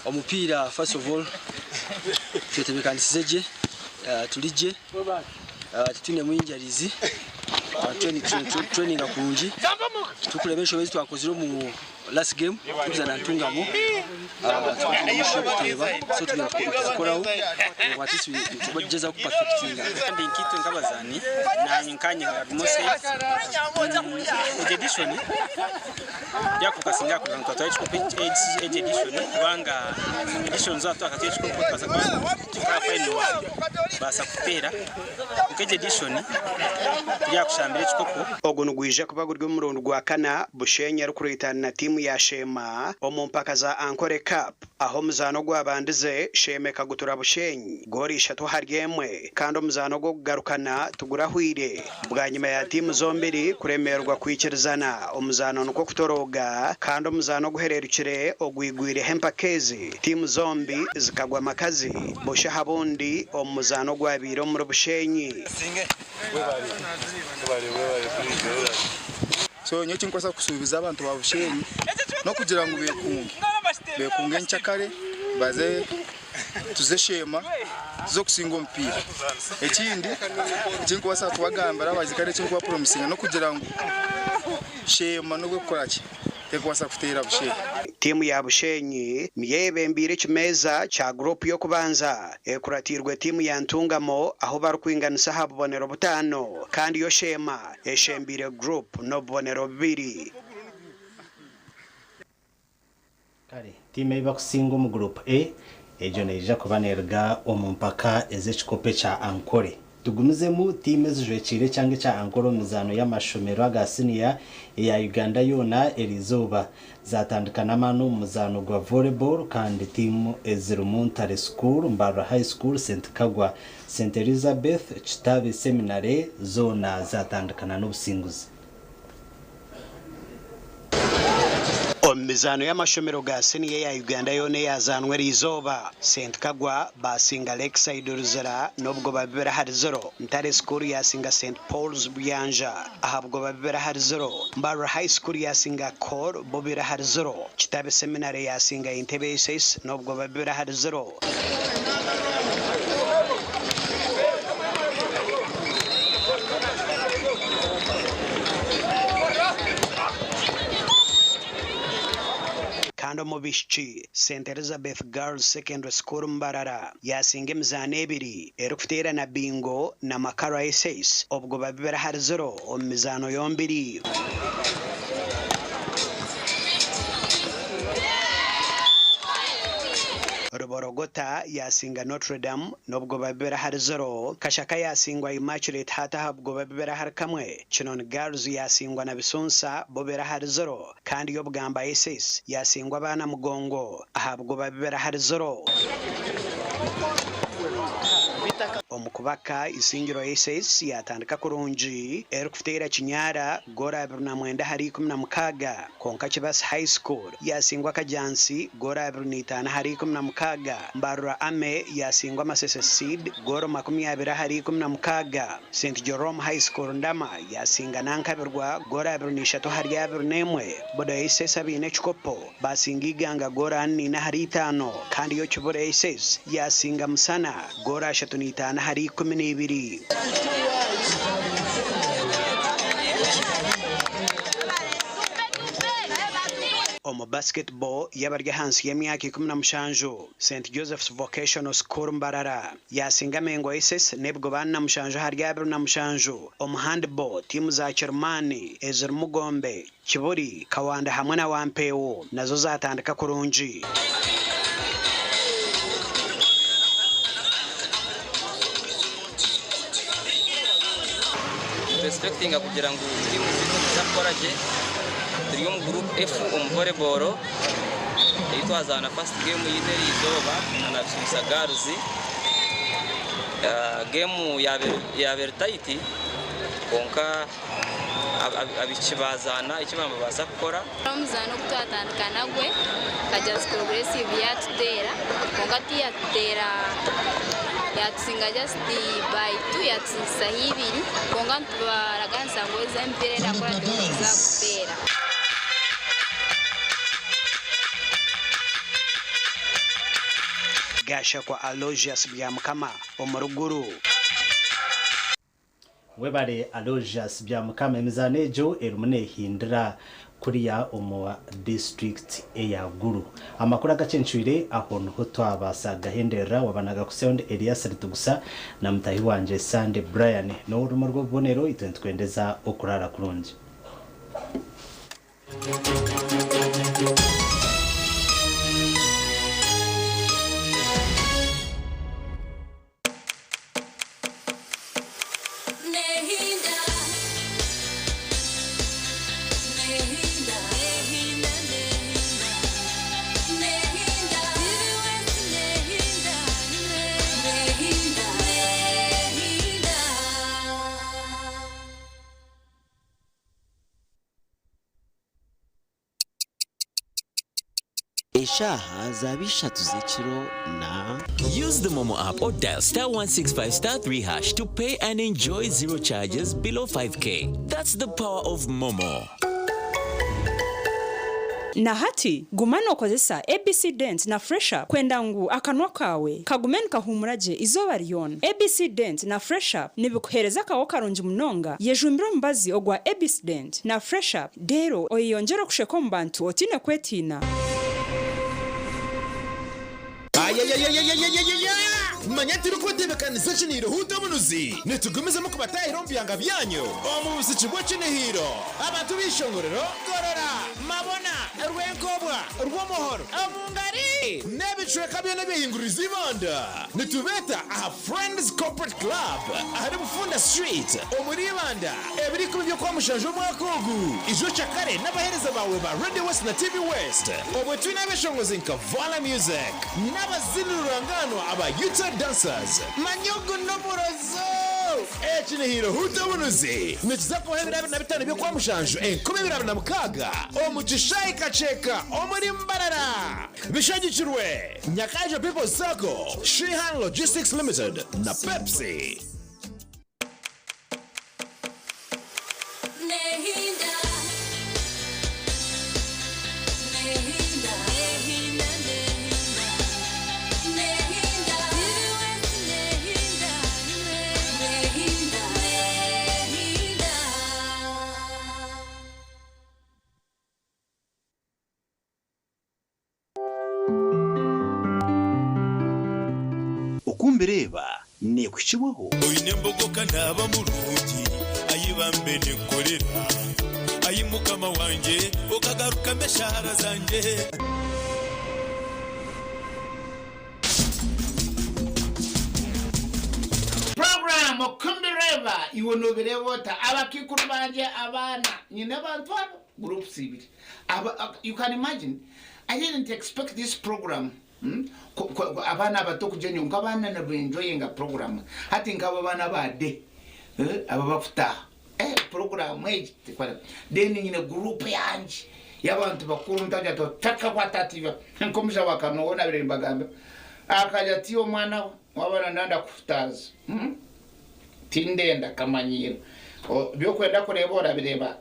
Omupiira first of all twetebekanisize gye, turi gye, titwinemu injuries, nitutureyininga kurungi, turikureeba enshobe ezi twakozire omu Last game turikuza na Ntungamo tukaba twine issue yokuteeba so tugenda kuzikoraho ngu at least nitugyezaho ku perfectinga. Kandi nkaitwe nk'abazaani naanye nkanye harimu egi edition byakukasinga kugira ngu twatwara ekikopo egi edition kubanga edition zoona twakatwara ekikopo tubaasa kuba turi aha final kubaasa kuteera kwonka egi edition turi aha kushambira ekikopo. Ogu nigwija kuba guri omurundi gwa kana Bushenyi arikureetana na tiimu ya Sheema omu mpaka za Ankole Cup ahu omuzaano ogwabandize Sheema ekagutura Bushenyi goolo ishatu ahari emwe kandi omuzaano ogw'okugarukana tigurahwire bwanyima ya tiimu zombiri kuremererwa kwikirizana omuzaano nikwo kutorooga kandi omuzaano oguhererukire ogwigwireho empaka ezi tiimu zombi zikagwa amakazi busha aha bundi omu muzaano ogwabaire omuri Bushenyi. So nyowe ekinkubaasa kusuubiza abantu ba Bushenyi n'okugira ngu beekunge, beekunge enkyakare baze tuze Sheema tuze kusinga omupiira. Ekindi ekinkubaasa kubagambira abaziikare ekinkubapromisinga n'okugira ngu Sheema n'obu erikukora ki terikubaasa kuteera Bushenyi. Tiimu ya Bushenyi niyo eyebembeire ekimeeza kya guruupu y'okubanza ekuratiirwe tiimu ya Ntungamo ahu barikwinganisa aha bubonero butaano kandi yo Sheema eshembeire guruupu n'obubonero bubiri. Kare, tiimu ei bakusinga omu guruupu A egyo neija kuba neeruga omu mpaka ez'ekikopo ekya Ankole. Tugumizemu tiimu ezijwekiire ekyanga ekya Ankole omu mizaano y'amashomero aga siniya eya Uganda yoona eriizooba. Zatandika n'amaani omu muzaano gwa Volleyball kandi tiimu ezirimu Ntare School, Mbarara High School, St Kagwa, St Elizabeth, Kitabi Seminary zoona zatandikana n'obusinguzi. Omu mizaano y'amashomero ga siniya eya Uganda yoona eyazaanwa eriizooba, St Kagwa baasinga Lakeside Luzira n'obugoba 2-0, Ntare School yaasinga St Paul's Buyanja aha bugoba 2-0, Mbarara High School yaasinga Col 2-0, Kitabi Seminary yaasinga Entebbe SS n'obugoba 2-0. Kandi omu baishiki, St Elizabeth Girls Secondary School Mbarara yaasinga emizaano ebiri erikuteerana Bingo na Makara SS obugoba 2-0 omu mizaano yombiri. Ruborogota yaasinga Notre Dame n'obugoba 2-0, Kashaka yaasingwa Immaculate Heart aha bugoba 2-1, Kinoni Girls yaasingwa na Bisunsa bo 2-0 kandi yo Bugamba SS yaasingwa Abaana Mugongo aha bugoba 2-0. Omu kubaka, Isingiro SS yaatandika kurungi erikuteera Kinyara goolo 29 ahari 16 kwonka Kibasi High School yaasingwa Kajjansi goolo 25 ahari 16, Mbarara Army yaasingwa Masese Seed goolo 20 ahari 16, St Jerome High School Ndama yaasinga Nankabirwa goolo 23 ahari 21, Budo SS abaine ekikopo baasinga Iganga goolo 44 ahari 5 kandi yo Kibura SS yaasinga Musana goolo 35 ahari 12. Omu basketball y'abari ahansi y'emyaka 17, St Joseph's Vocational School Mbarara yaasinga Mengo SS n'ebigoba 47 ahari 27. Omu handball, tiimu za Kirimani ezirimu Gombe, Kibuli, Kawanda hamwe na Wampeewo nazo zaatandika kurungi. Nituexpectinga kugira ngu tiimu zaitu niziza kukora gye. Turi omu group F omu volleyball ei twazaana first game yaitu eriizooba na Bisunsa Girls. Game yaaba eri tight kwonka abaishiki baazaana eki baabaasa kukora. Omuzaano ogu twatandika nagwe Kajjansi Progressive yaatuteera kwonka tiyatuteera yatusinga just by two yatusingisaho ibiri kwonka nitubaraganisa ngu ezi emipiira erakurateho nituza kuteera. Gashakwa Aloysius Byamukama omuri Gulu. Webare Aloysius Byamukama emizaano egyo erimu nehindira kuriya omu disiturikiti eya Gulu. Amakuru agacencwire aho niho twabaasa kugahenderera waba nagakutsyaho ndi Elias Ritugusa na mutahi wangye Sunday Brian n'orurimi rw'obubonero itwe nitukwendeza okuraara kurungi. Eshaaha zaaba ishatu z'ekiro na. Use the Momo app or dial star 165 star 3 hash to pay and enjoy zero charges below 5k. That's the power of Momo. Na hati, guma nookozesa ABC Dent na Fresh Up kwenda ngu akanwa kaawe kagume nikahuumura gye eizooba ryona. ABC Dent na Fresh Up nibikuheereza akaho karungi munonga. Yejumbire omubazi ogwa ABC Dent na Fresh Up reero oyeyongyere okusheka omu bantu otaine kwetiina. Ayayayayayayaya! Manya turikubatebekanisa ekiniire Huuta Omunuzi! Nitugumizamu kubataahira omu byanga byanyu omu buziki bw'ekinihiiro. Abantu b'eishongorero, Gorora, Mabona, Rwenkobwa, Rwomuhoro, Omungari n'ebicweka byona ebyehinguririze Ibanda. Nitubeeta aha Friends Corporate Club ahari Bufunda Street omuri Ibanda ebiro ikumi by'Okwamushanju omwaka ogu. Ijo kyakare n'abaheereza baawe ba Radio West na TV West obwe twine abeshongozi nka Vala Music n'abazini rurangaanwa aba Utah Dancers. Manya ogu n'omurozo! Eki ni Hiro Huta Obunuzi nikiza kubaho ebiro 25 by'Okwamushanju 2026 omu kishaayi Kakyeka omuri Mbarara. Bishagikirwe Nyakaijo People's Sacco, Shihan Logistics Limited na Pepsi. Oku mbireeba neekuhikibwaho. Oine embogo ka naaba murungi, ai bambe ninkukorera, Ai Mukama wangye, okagarukamu eshaara zangye. Program Okumbireeba Iwe Nobireeba Ota? Abakiikuru bangye abaana nyine abantu abo groups ibiri aba you can imagine I didn't expect this program hmm? Abaana abato kuja nyonka abaana nibenjoyinga program hati nkabo abaana ba day eh, aba bakutaaha eh, program egi tekora then nyine group yangye y'abantu bakuru ntagira ati otakakwata ati nk'omushaija wa Kanoho nabire nimbagambira akagira ati omwana we waba nanda kuhutaaza hmm? Tindenda kamanyiiro. Ebyokwenda kureeba orabireeba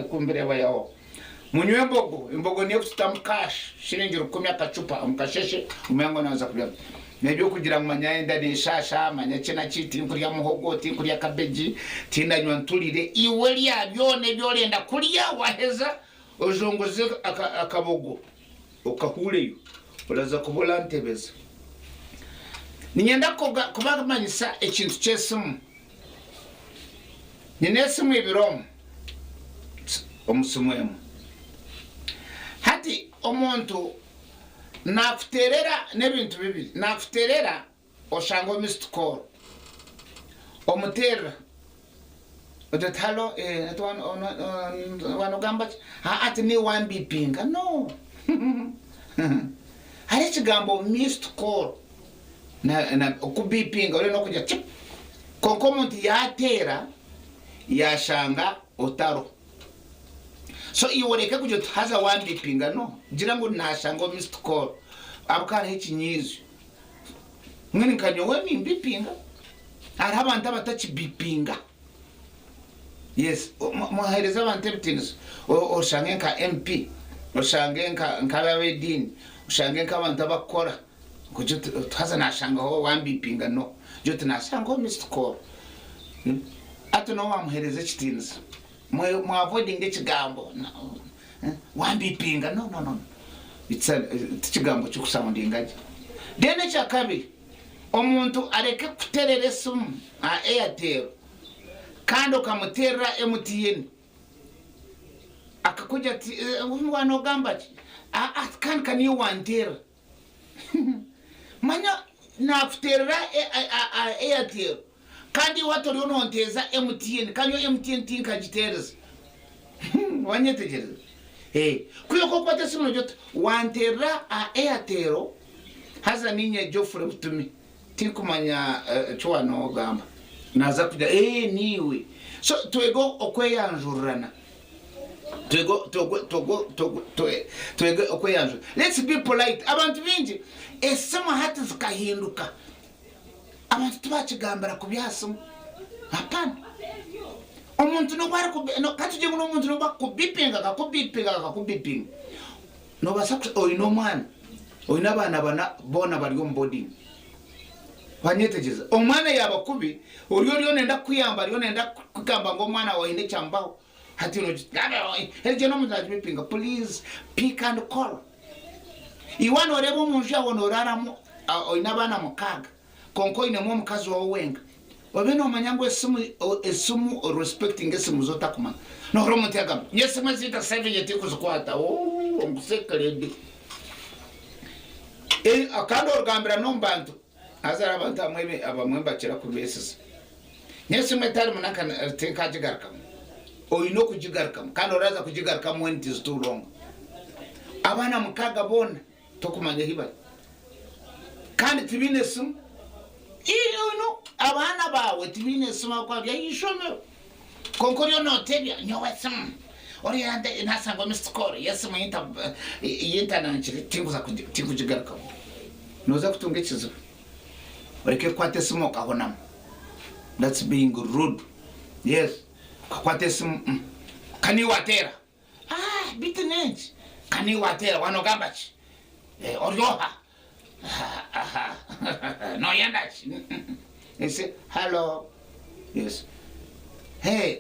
kumbireeba yaho. Munywe embogo, embogo niyo kututamu cash, shiringi rukumi akacupa omu kasheshe omanya ngu naaza kurya. N'ebyokugira ngu manya enda neshasha, manya ki na ki, tinkurya muhogo, tinkurya cabbage, tindanywa nturire. Iwe rya byona ebi orenda kurya waheza ojongoze akabogo. Okahuureyo, oraza kuba orantebeza. Niinyenda kubamanyisa ekintu ky'esimu. Nyine esimu ibiri omu, omu simu emwe. Hati omuntu naakuteerera n'ebintu bibiri, naakuteerera Oshanga omu missed call omuterera ogira oti hallo eh, wanogamba ki aa ati niiwe wambipinga no hariho ekigambo missed call okubipinga oriyo nokugira chip kwonka omuntu yateera yashanga otariho so iwe oreke kugira oti haza wambipinga no gira ngu nashanga omu missed call ahabw'okuba hariho ekinyiizo. Mbwenu nka nyowe nimbipinga. Hariho abantu abatakibipinga. Yes, muhereze abantu ebitiinisa. Oshange nka MP, oshange nk'ab'ediini, oshange nk'abantu abakukora. Gira oti haza nashangaho wambipinga no. Gira oti nashangaho missed call. Hati noba wamuhereza ekitiinisa. Mu avoidinge ekigambo wambipinga no no no it's a tikigambo kikusoundinga gye. Then ekyakabiri omuntu areke kukuterera esimu aha Airtel kandi okamuterera MTN akakugira ati wanogamba ki kandi ka niiwe wanterera. Manya nakuterera aha Airtel kandi iwe hati oriyo nonteeza MTN kandi nyowe MTN tinkagiteerize. Wanyetegyereza? Kwiha oku okukwata esimu nogira oti wanterera aha Airtel haza niinye Geoffrey Butumi tinkumanya eki wanogamba. Naza kugira ee niiwe. So twege okweyanjurirana. Twege okweyanjura. Let's be polite. Abantu baingi esimu hati zikahinduka. Abantu tibakigambira kubi aha simu. Hapana. Omuntu n'obu ari ka tugire ngu n'omuntu n'obu akukubipinga akakubipinga akakubipinga. Noobaasa oine omwana, oine abaana bana boona bari omu boarding. Wanyetegyereza? Omwana yaaba kubi, oriyo oriyo nayenda kukuyamba, ariyo nayenda kugamba ngu omwana waawe haine ekyamubaho. Hati egyo n'omuntu nagibipinga. Please pick and call. Iwe noreeba omu nju yaawe noraaramu oine abaana mukaaga kwonka oinemu omukazi waawe wenka. Obe nomanya ngu esimu esimu orespectinga esimu zotakumanya. Nohurira omuntu yagamba nyowe esimu ezi ntasevinge tinkuzikwata ooh nkusekerede. Kandi orugambira nomu bantu haza hariho abantu abamwe abamwe nibakira kubesiza. Nyowe esimu etarimu nanka tinkagigarukamu. Oyine okugigarukamu kandi oraza kugigarukamu when it is too long. Abaana mukaga boona Tokumanya ahi bari. Kandi tibaine esimu. No, abaana baawe tibaine esimu ahabw'okuba bari aha ishomero. Kwonka oriyo nootebya, nyowe esimu, oriya naashangwa missed call y'esimu ei ntanankire, tinkuza tinkugigarukamu. Nooza kutunga ekizibu. Oreke kukwata esimu okahonama. That's being rude. Yes, okakwata esimu, ka niiwe wateera. Ah, beitu n'enki? Ka niiwe wateera, waanogamba ki? Eh, ori oha? Aha, nooyenda ki? Ese, hallo, yes. Hey,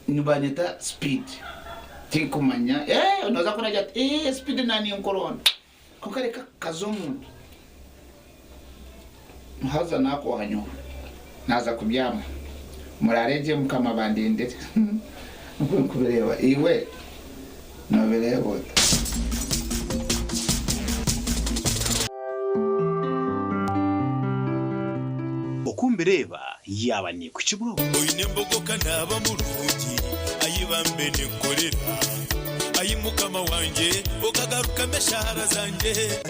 nibanyeta Speed. Tinkumanya. Eh, nooza kuragira ati, eh, Speed naaninkuronda. Kwonka reka kaze omuntu. Haza naakwoha nyowe, naaza kubyama. Muraare gye Mukama abandindire. Nikwo ndikubireeba. Iwe noobireeba ota? Oku mbireeba yaaba neekuhikibwaho. Oine embogo ka naaba murungi, ai bambe ninkorera, ai Mukama wangye okagarukamu eshaara zangye.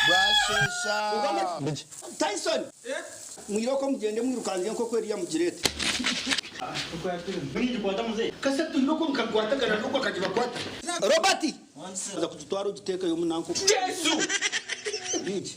Bwasheesha. Tyson! Mwirooko mugyende mwirukange enkoko eriya mugireete. Kasita twiroko nkakwatagana n'ogwo akagibakwata. Robert! Oza kugitwara ogiteekeyo omu nanka. Yesu! Bingi.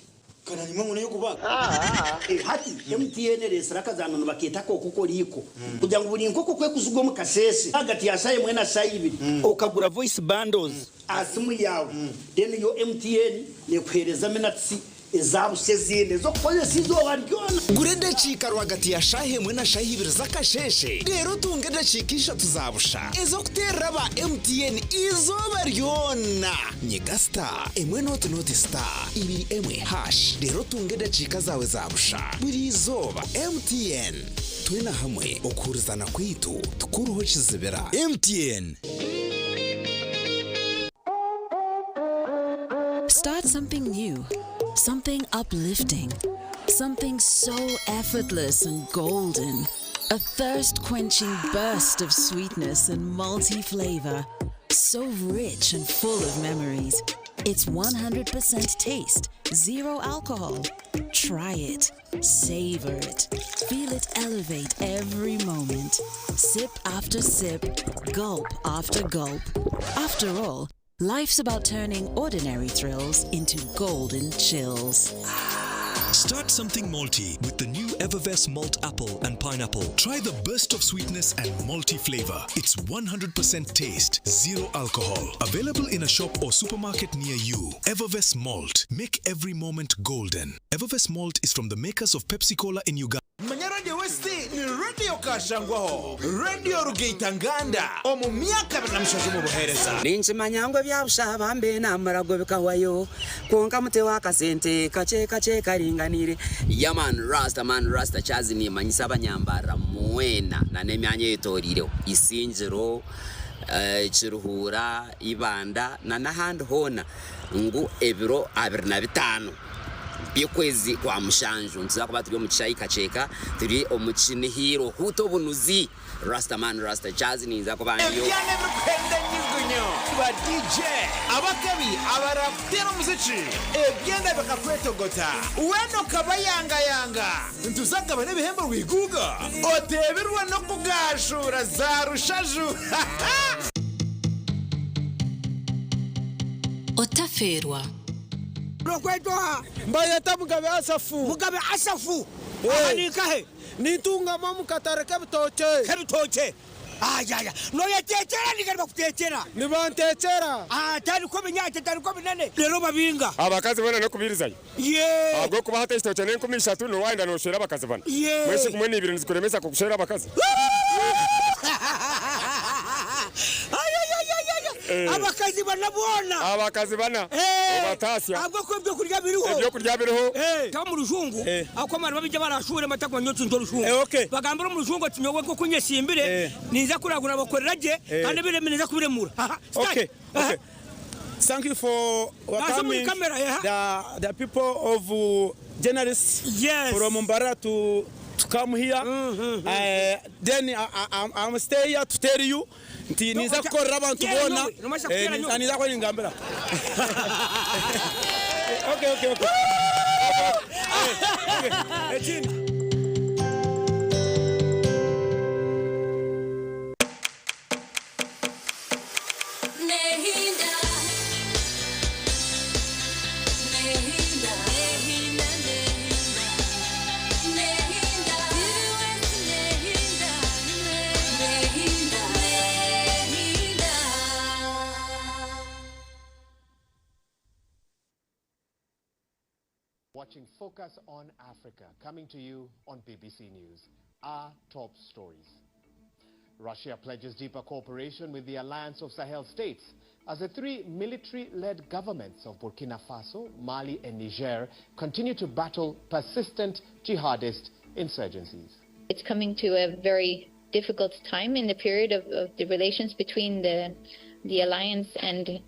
Hati MTN ereetsire akazaano nibakeeta ak'okokoriiko kugira ngu buri nkoko ku ekuzigwa omu kasheeshe ahagati ya shaaha emwe na shaaha ibiri okagura voice bundles aha simu yaawe then yo MTN nekuheereza minutes eza busha ezindi ez'okukozesa eizooba ryona. Gura edakiika rwagati ya shaaha emwe na shaaha ibiri z'akasheeshe reero otunge edakiika ishatu za busha ez'okuteerera aba MTN eizooba ryona. Nyiga star emwe nooti nooti star ibiri emwe hash reero otunge edakiika zaawe za busha buri izooba. MTN, twena hamwe okuhurizana kwaitu tikuruho kizibira. MTN. Start something new, something uplifting, something so effortless and golden. A thirst quenching burst of sweetness and multi flavor. So rich and full of memories. It's 100% taste, zero alcohol. Try it, savor it, feel it elevate every moment. Sip after sip, gulp after gulp. After all, life's about turning ordinary thrills into golden chills. Start something malty with the new Evervess Malt Apple and Pineapple. Try the burst of sweetness and malty flavor. It's 100% taste, zero alcohol. Available in a shop or supermarket near you. Evervess Malt. Make every moment golden. Evervess Malt is from the makers of Pepsi Cola in Uganda. Manya Radio West ni Radio Kashangwaho, Radio Rugaitanganda omu myaka 27 omu buheereza. Ninkimanya ngu ebya busha bambe n'amarago bikahwayo, kwonka muteho akasente kakye kakye karinganiire. Yeah man rasta man rasta Chazi nimanyisa abanyambarira mwena na n'emyanya eyetoreireho Isingiro, Kiruhura, Ibanda na n'ahandi hoona ngu ebiro 25 by'okwezi kwa mushanju nituza kuba turi omu kishaayi Kakyeka turi omu Kinihiiro Huuta Obunuzi Rasta man Rasta Chazi ninza kuba ndiyo. Ebyana ebirikuhenda enyugunyu, ba DJ abakabi abarakuteera omuziki, ebyanda bikakwetogota, weena okabayangayanga. Nituza kugabana ebihembo rwiguuga, oteebirwe n'okugaashuura za rushaju. Otafeerwa. Mbayeta Mugabe Asafu. Mugabe Asafu, aha ni nkahe? Nintungama omu katare k'ebitookye. K'ebitookye. Ayaya noyetekyera ninga nibakutekyera? Nibantekyera. Ah, tariko binyatsi tariko binene reero obabinga. Abakazi boona n'okubirizayo. Yee. Ahabw'okuba hati ekitookye n'enkumi ishatu niwe waayenda nooshwera abakazi bana. Yee. Mbwenu shi kumwe n'ibiri nizikuremesa kushwera abakazi? Ayayayayaya Eh. abakazi bana boona. Abakazi bana. Eh. Obatasya. Ahabw'okuba ebyokurya biriho. Ebyokurya biriho. Ta omu rujungu ahabw'okuba abantu baija barashuura batakumanya oti nti orujungu. Bagambira omu rujungu oti nyowe nk'oku nyesimbire ninza kuragura bakorera gye kandi ebiremi ninza kubiremura. Aha, start. Okay, okay. Thank you for Naza omuri welcoming camera, eh. the people of journalists from Mbarara to come here. Then I'm stay here to tell you nti ninza kukorera abantu Teera boona. nyowe, nobaasa kuteera nyowe. Ninza kuba ningambira. Okay. Okay. Ekindi. Nehinda, nehinda, nehinda, nehinda, nehinda, nehinda, nehinda. Watching Focus on Africa, coming to you on BBC News. Our top stories. Russia pledges deeper cooperation with the Alliance of Sahel States as the three military-led governments of Burkina Faso, Mali and Niger continue to battle persistent jihadist insurgencies. It's coming to a very difficult time in the period of the relations between the alliance and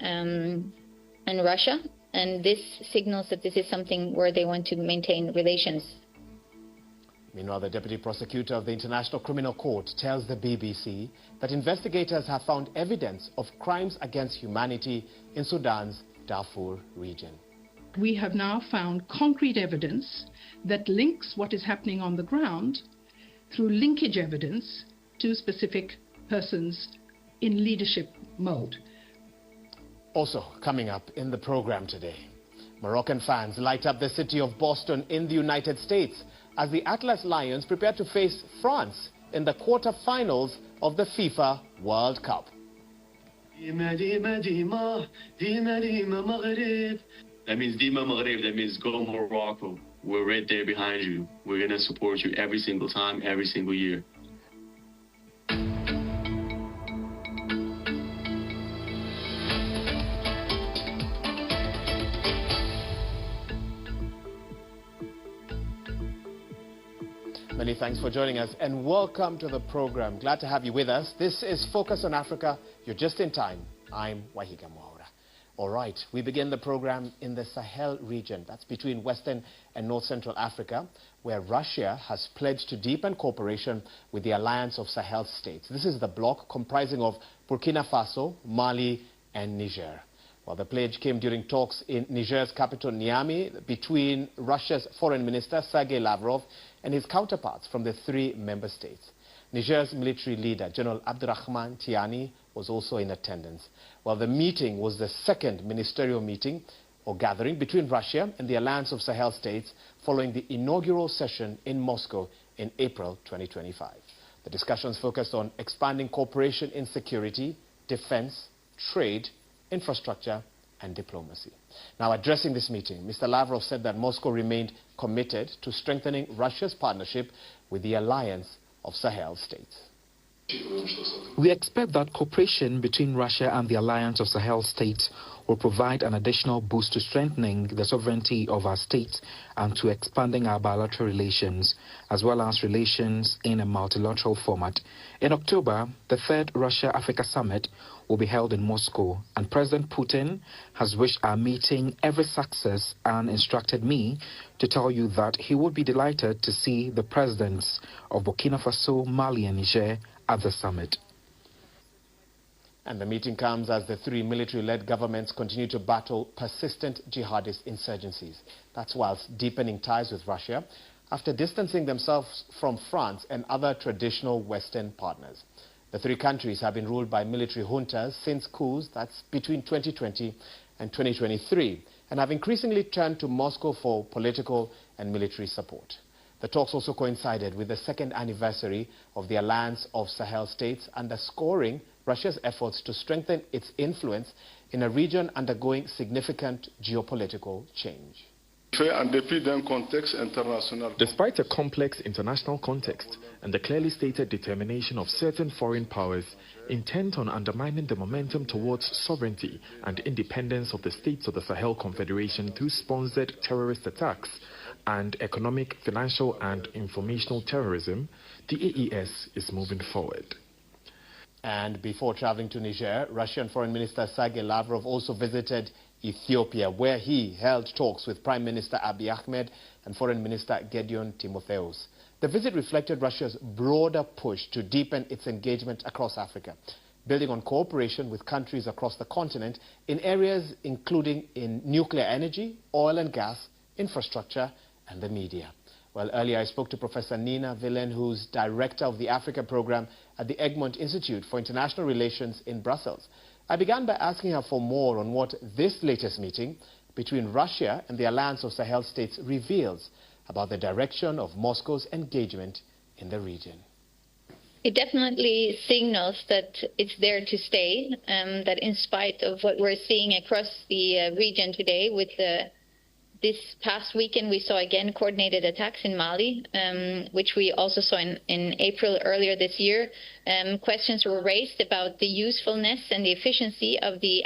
Russia, and this signals that this is something where they want to maintain relations. Meanwhile, the deputy prosecutor of the International Criminal Court tells the BBC that investigators have found evidence of crimes against humanity in Sudan's Darfur region. We have now found concrete evidence that links what is happening on the ground through linkage evidence to specific persons in leadership mode. Also coming up in the program today, Moroccan fans light up the city of Boston in the United States as the Atlas Lions prepare to face France in the quarterfinals of the FIFA World Cup. ديما ديما ديما ديما ديما مغرب. That means ديما مغرب. That means go Morocco. We're right there behind you. We're gonna support you every single time, every single year. Many thanks for joining us and welcome to the program. Glad to have you with us. This is Focus on Africa. You're just in time. I'm Wahiga Mwaura. All right, we begin the program in the Sahel region. That's between Western and North Central Africa, where Russia has pledged to deepen cooperation with the Alliance of Sahel States. This is the bloc comprising of Burkina Faso, Mali, and Niger. Well, the pledge came during talks in Niger's capital, Niamey, between Russia's foreign minister, Sergei Lavrov, and his counterparts from the three member states. Niger's military leader, General Abdurrahman Tiani, was also in attendance. Well, the meeting was the second ministerial meeting or gathering between Russia and the Alliance of Sahel States following the inaugural session in Moscow in April 2025. The discussions focused on expanding cooperation in security, defense, trade, infrastructure and diplomacy. Now, addressing this meeting, Mr. Lavrov said that Moscow remained committed to strengthening Russia's partnership with the Alliance of Sahel States. We expect that cooperation between Russia and the Alliance of Sahel States will provide an additional boost to strengthening the sovereignty of our states and to expanding our bilateral relations, as well as relations in a multilateral format. In October, the third Russia Africa Summit will be held in Moscow, and President Putin has wished our meeting every success and instructed me to tell you that he would be delighted to see the presidents of Burkina Faso, Mali, and Niger at the summit. And the meeting comes as the three military-led governments continue to battle persistent jihadist insurgencies. That's whilst deepening ties with Russia after distancing themselves from France and other traditional Western partners. The three countries have been ruled by military juntas since coups, that's between 2020 and 2023, and have increasingly turned to Moscow for political and military support. The talks also coincided with the second anniversary of the Alliance of Sahel States, underscoring Russia's efforts to strengthen its influence in a region undergoing significant geopolitical change. Despite a complex international context and the clearly stated determination of certain foreign powers intent on undermining the momentum towards sovereignty and independence of the states of the Sahel Confederation through sponsored terrorist attacks and economic, financial, and informational terrorism, the AES is moving forward. And before traveling to Niger, Russian Foreign Minister Sergei Lavrov also visited Ethiopia, where he held talks with Prime Minister Abiy Ahmed and Foreign Minister Gedion Timotheus. The visit reflected Russia's broader push to deepen its engagement across Africa, building on cooperation with countries across the continent in areas including in nuclear energy, oil and gas, infrastructure, and the media. Well, earlier I spoke to Professor Nina Wilén, who's director of the Africa program at the Egmont Institute for International Relations in Brussels. I began by asking her for more on what this latest meeting between Russia and the Alliance of Sahel States reveals about the direction of Moscow's engagement in the region. It definitely signals that it's there to stay, that in spite of what we're seeing across the region today with the this past weekend, we saw again coordinated attacks in Mali, which we also saw in April earlier this year. Questions were raised about the usefulness and the efficiency of the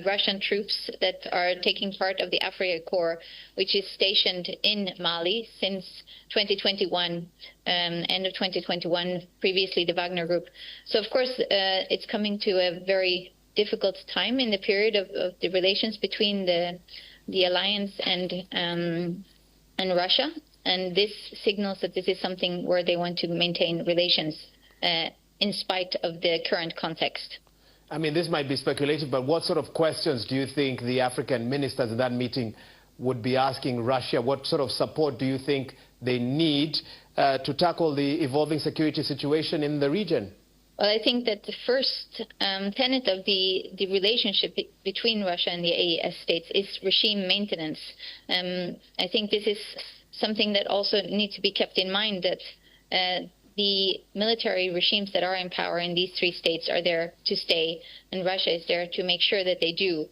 Russian troops that are taking part of the Africa Corps, which is stationed in Mali since 2021, end of 2021, previously the Wagner Group. So, of course, it's coming to a very difficult time in the period of the relations between the alliance and Russia, and this signals that this is something where they want to maintain relations in spite of the current context. I mean, this might be speculative, but what sort of questions do you think the African ministers in that meeting would be asking Russia? What sort of support do you think they need to tackle the evolving security situation in the region? Well, I think that the first tenet of the relationship between Russia and the AES states is regime maintenance. I think this is something that also needs to be kept in mind, that the military regimes that are in power in these three states are there to stay, and Russia is there to make sure that they do.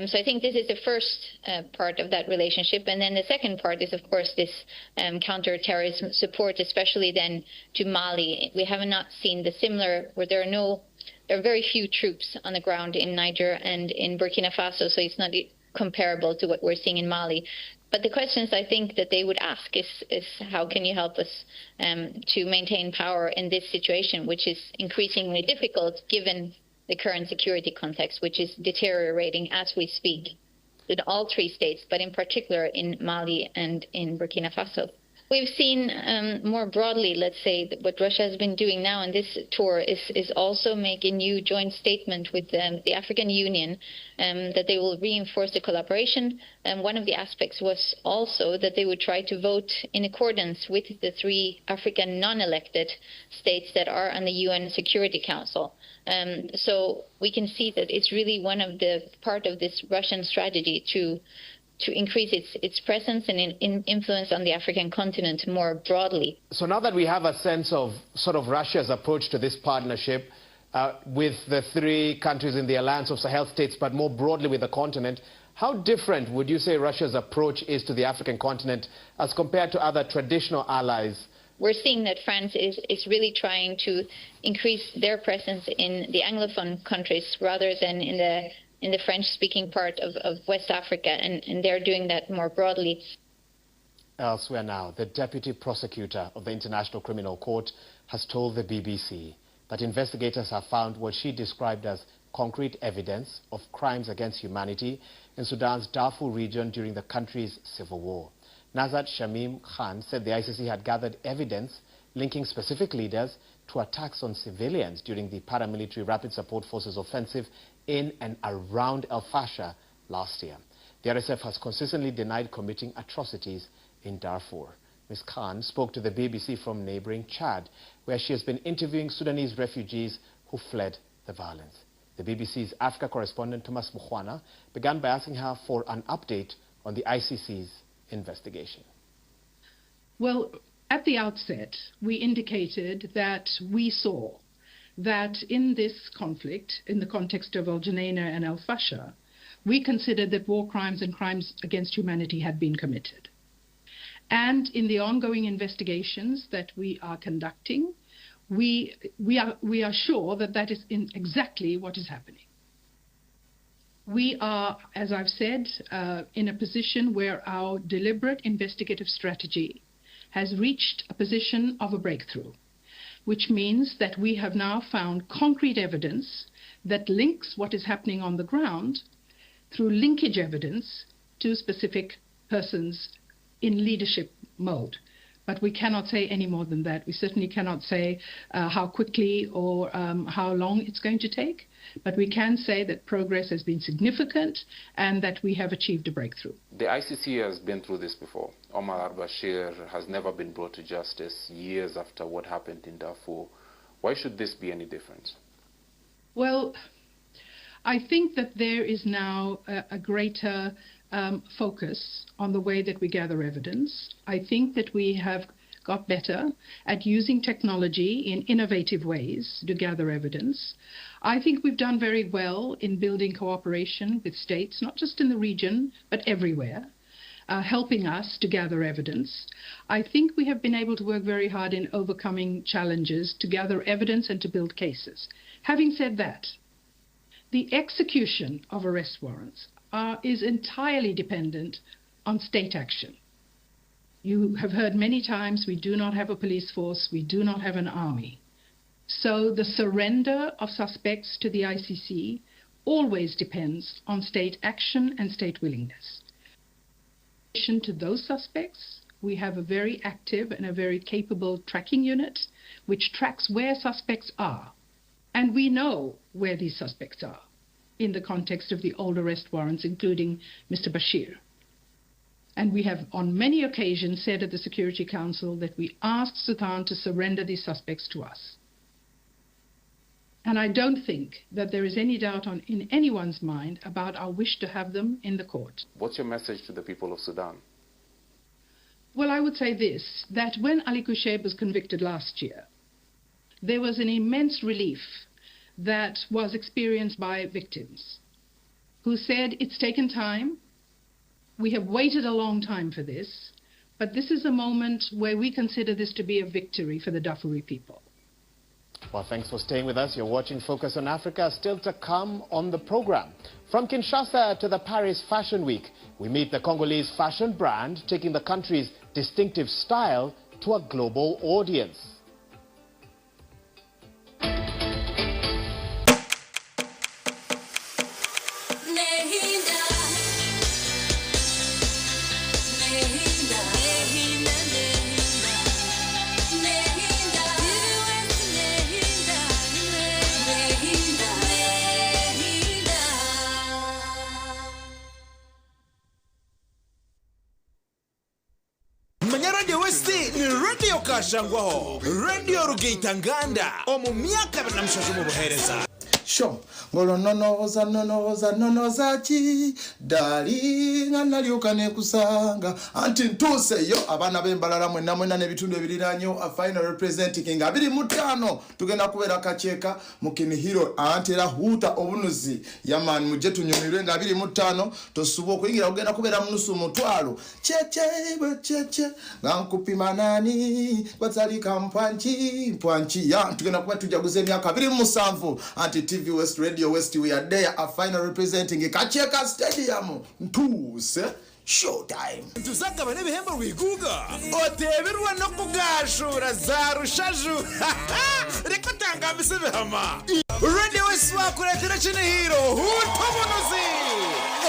So I think this is the first part of that relationship. And then the second part is, of course, this counter-terrorism support, especially then to Mali. We have not seen the similar, where there are very few troops on the ground in Niger and in Burkina Faso, so it's not comparable to what we're seeing in Mali. But the questions I think that they would ask is how can you help us to maintain power in this situation, which is increasingly difficult given the current security context, which is deteriorating as we speak in all three states, but in particular in Mali and in Burkina Faso. We've seen more broadly, let's say, that what Russia has been doing now in this tour is also make a new joint statement with the African Union that they will reinforce the collaboration. And one of the aspects was also that they would try to vote in accordance with the three African non-elected states that are on the UN Security Council. So we can see that it's really one of the part of this Russian strategy to increase its presence and influence on the African continent more broadly. So now that we have a sense of sort of Russia's approach to this partnership with the three countries in the Alliance of Sahel States, but more broadly with the continent, how different would you say Russia's approach is to the African continent as compared to other traditional allies? We're seeing that France is really trying to increase their presence in the Anglophone countries rather than in the French-speaking part of West Africa, and they're doing that more broadly. Elsewhere now, the deputy prosecutor of the International Criminal Court has told the BBC that investigators have found what she described as concrete evidence of crimes against humanity in Sudan's Darfur region during the country's civil war. Nazhat Shameem Khan said the ICC had gathered evidence linking specific leaders to attacks on civilians during the paramilitary Rapid Support Forces offensive in and around El Fasher last year. The RSF has consistently denied committing atrocities in Darfur. Ms. Khan spoke to the BBC from neighboring Chad, where she has been interviewing Sudanese refugees who fled the violence. The BBC's Africa correspondent Thomas Mukhwana began by asking her for an update on the ICC's investigation. Well, at the outset, we indicated that we saw that in this conflict, in the context of El Geneina and El Fasher, we considered that war crimes and crimes against humanity had been committed. And in the ongoing investigations that we are conducting, we, we, are, we are sure that that is in exactly what is happening. We are, as I've said, in a position where our deliberate investigative strategy has reached a position of a breakthrough, which means that we have now found concrete evidence that links what is happening on the ground through linkage evidence to specific persons in leadership mode. But we cannot say any more than that. We certainly cannot say how quickly or how long it's going to take. But we can say that progress has been significant and that we have achieved a breakthrough. The ICC has been through this before. Omar al-Bashir has never been brought to justice years after what happened in Darfur. Why should this be any different? Well, I think that there is now a, a greater focus on the way that we gather evidence. I think that we have got better at using technology in innovative ways to gather evidence. I think we've done very well in building cooperation with states, not just in the region, but everywhere. Helping us to gather evidence. I think we have been able to work very hard in overcoming challenges to gather evidence and to build cases. Having said that, the execution of arrest warrants is entirely dependent on state action. You have heard many times we do not have a police force, we do not have an army. So the surrender of suspects to the ICC always depends on state action and state willingness. In addition to those suspects, we have a very active and a very capable tracking unit which tracks where suspects are. And we know where these suspects are in the context of the old arrest warrants, including Mr. Bashir. And we have on many occasions said at the Security Council that we asked Sudan to surrender these suspects to us. And I don't think that there is any doubt on, in anyone's mind about our wish to have them in the court. What's your message to the people of Sudan? Well, I would say this that when Ali Kushaib was convicted last year, there was an immense relief that was experienced by victims who said, It's taken time, we have waited a long time for this, but this is a moment where we consider this to be a victory for the Darfuri people. Well, thanks for staying with us. You're watching Focus on Africa. Still to come on the program. From Kinshasa to the Paris Fashion Week, we meet the Congolese fashion brand taking the country's distinctive style to a global audience. Manya Radio West ni radio kashangwaho radio rugaitanganda omu myaka 27 omu buheereza. Sho ngolo nonoza nonoza nonoza ki dali nga nalyoka nekusanga anti ntuuseyo abaana b'embalala mwenna mwenna n'ebitundu ebiriranyo a final representing nga 25 tugenda kubeera kakyeka mu kinihiro anti era huuta obunuzi yaman mujje tunyumirwe nga 25 tosuba okuyingira kugenda kubeera mu nusu mutwalo kyekye bwe kyekye nga nkupima nani gwatalika mpwanki mpwanki ya tugenda kuba tujaguza emyaka 27 anti TV West Radio West we are there a final representing Kakyeka Stadium ntuuse showtime Tuzagaba n'ebihembo rwiguga oteberwa no kugashura za rushaju reka tangambise ebihama Radio West wakuretera kinihiro hutobunuzi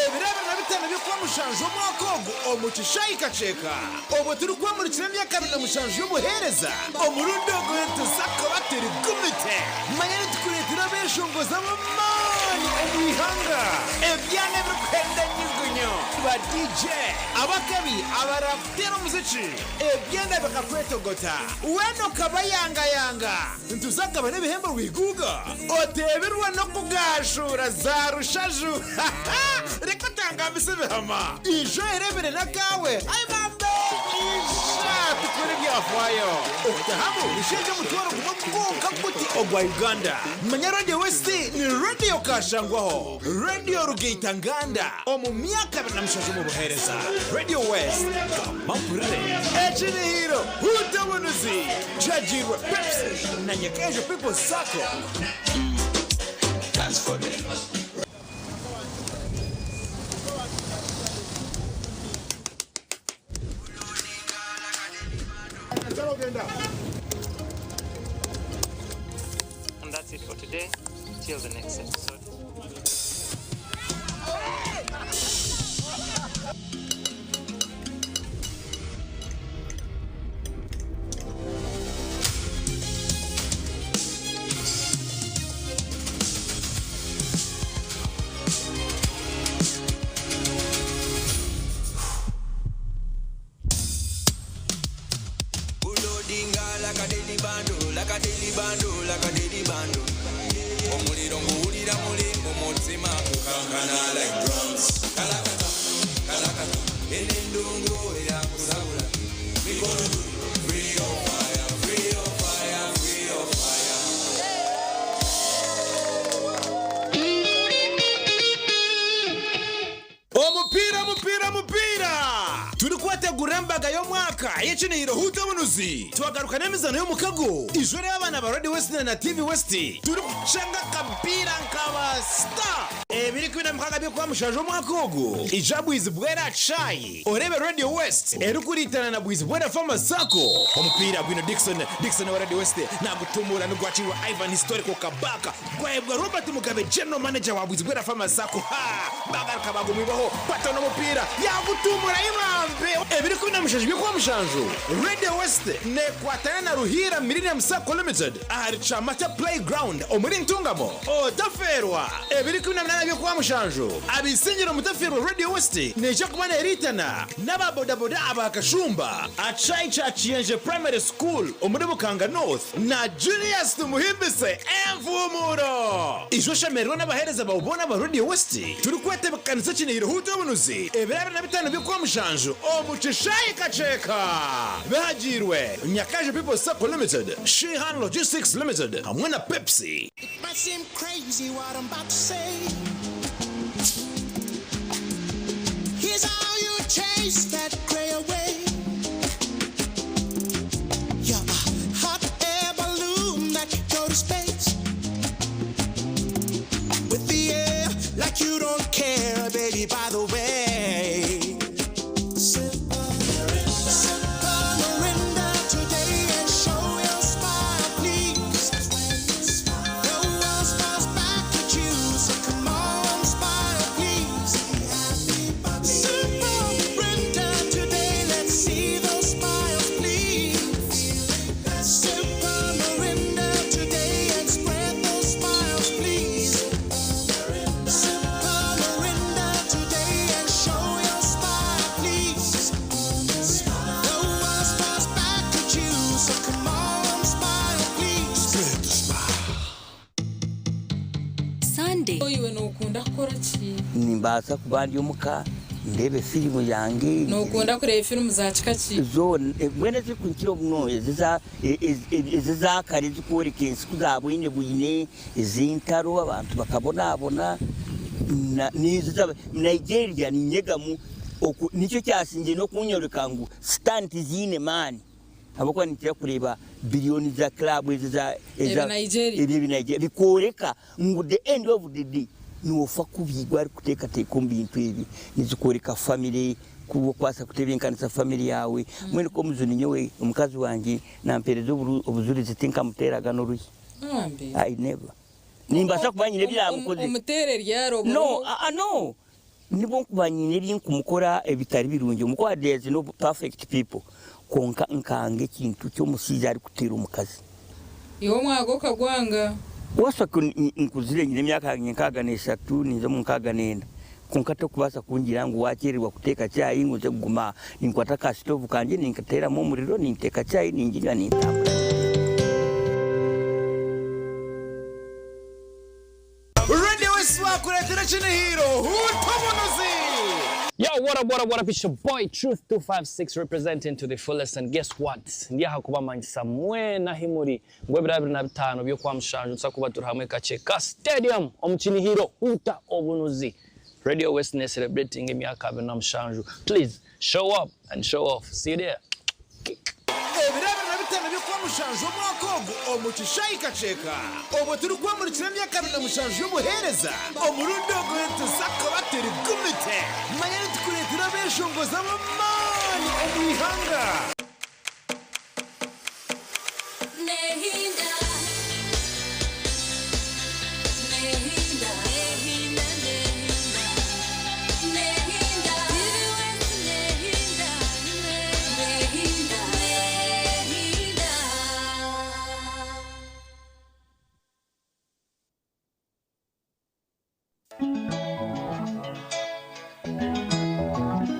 ebiro 25 by'okwa mushanju omwaka ogu omu kishayi kakyeka obwo turikwamurikira emyaka 27 y'obuheereza omurundi ogu nituzakuba turi gumite manya nitukureetera abeshongozi ab'amaani omu ihanga ebyana ebirikuhenda nyugunyu ba DJ abakabi abarakuteera omuziki ebyanda bikakwetogota weena okabayangayanga nituzagaba n'ebihembo rwiguga oteberwa n'okugashura za rushaju reka tangambise ebihama ijo erebere n'akaawe ai bambe ija. Twine ebyafaayo. Okutahamu nishenje omutwaro gumwe gwonka guti ogwa Uganda. Manya Radio West ni Radio kashangwaho, Radio rugaita nganda omu myaka 27 omu buheereza. Radio West, gamba mpurire. Ekinihiro, Huuta Obunuzi, Kyagiirwe Pepsi na Nyakaijo People's Sacco. And that's it for today. Till the next episode. Bulodinga like a daily bando, like a daily bando, like a daily bando. Omuliro nguwulira muli mu mutima gukankana like drums. Kalakata, kalakata, eno endongo eyakusabula. Mikono free your fire, free your fire, free your fire. Omupiira omupiira omupiira! Turikwetegurira embaga y'omwaka ey'ekinihiro Huuta Obunuzi, twagaruka n'emizaano y'omukago ijwe ry'abaana ba Radio West na TV West turikucanga akapiira nk'aba star! Ebiri 16 by'Okwamushanju omwaka ogu, ija Bwizibwera aha kishaayi oreebe Radio West erikuriitana na Bwizibwera Farmers Sacco. Omupiira gwine Dickson Dickson owa Radio West naagutumura nigwakiirwa Ivan Historical Kabaka Gwahebwa Robert Mugabe General Manager wa Bwizibwera Farmers Sacco ha bagaruka bagumwibaho batona omupiira yagutumura ibambe ebiri 17 by'Okwamushanju Radio West nekwatana na Ruhiira Millennium Sacco Limited ahari Kyamata Play Ground omuri Ntungamo otafeerwa ebiri 18 by'Okwamushanju Abaishengyero mutafeerwa Radio West neija kuba neriitana n'aba bodaboda aba Kashumba Achai kya Kiyenje Primary School omuri Bukanga North na Julius Tumuhimbise Envumuro. Ija oshemererwe n'abaheereza baawe boona aba Radio West turikwetebekanisa ekinihiro Huuta Obunuzi ebiro 25 by'Okwamushanju omu kishaayi Kakyeka. Bihagiirwe Nyakaijo People's Sacco Limited, Sheehan Logistics Limited hamwe na Pepsi. It might seem crazy what I'm about to say. Here's how you chase that gray away. You're a hot air balloon that could go to space. With the air like you don't care, baby, by the way. Sip a Sip a Mirinda today and show your smile, please. The world smiles back at you, so come on, smile, please. Sip a Mirinda today, let's see those smiles, please. Sip a Mirinda today and spread those smiles, please. Sip a Mirinda today and show your smile, please. The world smiles back at you, so come on, smile, please. Spread the smile. Sunday. Iwe nokunda kukora ki? Nimbaasa kuba ndi omuka ndeebe firimu yange. Nokunda kureeba firimu za kika ki? Zoona mbwenu ezirikunkira omuno ezi ezakare ezikworeka ensi ku zabwine bwine ez'entaro abantu bakabonabona n'ezo za Nigeria ninyegamu oku nikyo kyasingire n'okunyoreka ngu sitaani tiziine maani ahabw'okuba ninkira kureeba biliyoni za club ezi za Ebya Nigeria. Ebyo Nigeria bikworeka ngu the end of the day noofa kubi gwe arikuteekateeka omu bintu ebi nizikworeka family kuba okubaasa kutebeekanisa family yaawe mbwenu nk'omujuni nyowe omukazi wangye nampeereza obujurizi tinkamuteeraga n'oruhi. Bambi. I never nimbaasa kuba nyine ebiramukoze. Omuteere ryaro. No, no, nibwo nkuba nyine ebinkumukora ebitari birungi omukuba there is no perfect people konka nkanga ekintu ky'omushaija arikuteera omukazi. Iwe omwaga okagwanga. Wasaka nkuzire nyine emyaka yangye 63 ninza omu 64 konka tokubaasa kungira ngu wakyererwa kuteeka chai ngu nze kuguma ninkwata ka stove kangye ninkateeramu omuriro ninteeka chai ninginywa nintambura. Radio West bakureetera ekinihiro Huuta Obunuzi! Yo, what up, what up, what up? It's your boy Truth256 representing to the fullest. And guess what? Ndi aha kubamanyisa mwena ahi muri ngu ebiro 25 by'Okwamushanju nituza kuba turi hamwe Kakyeka Stadium omu Kinihiro Huta Obunuzi. Radio West ne celebrating emyaka 27. Please show up and show off. See you there. Ebiro 25 by'Okwamushanju omwaka ogu omu kishaayi Kakyeka obwo turikwamurikira emyaka 27 y'obuheereza omurundi ogu nituza kuba turi gumite manya nitukureetera abeeshongozi ab'amaani omu ihanga.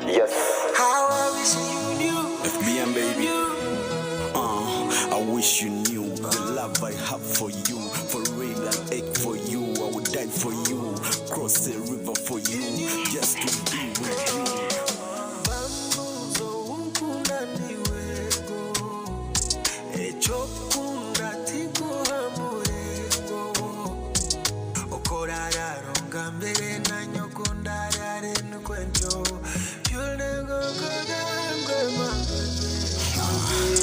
Yes. How I wish you knew. FBM baby. I wish you knew the love I have for you. For real, I ache for you. I would die for you. Cross the river for you. Just to be with you.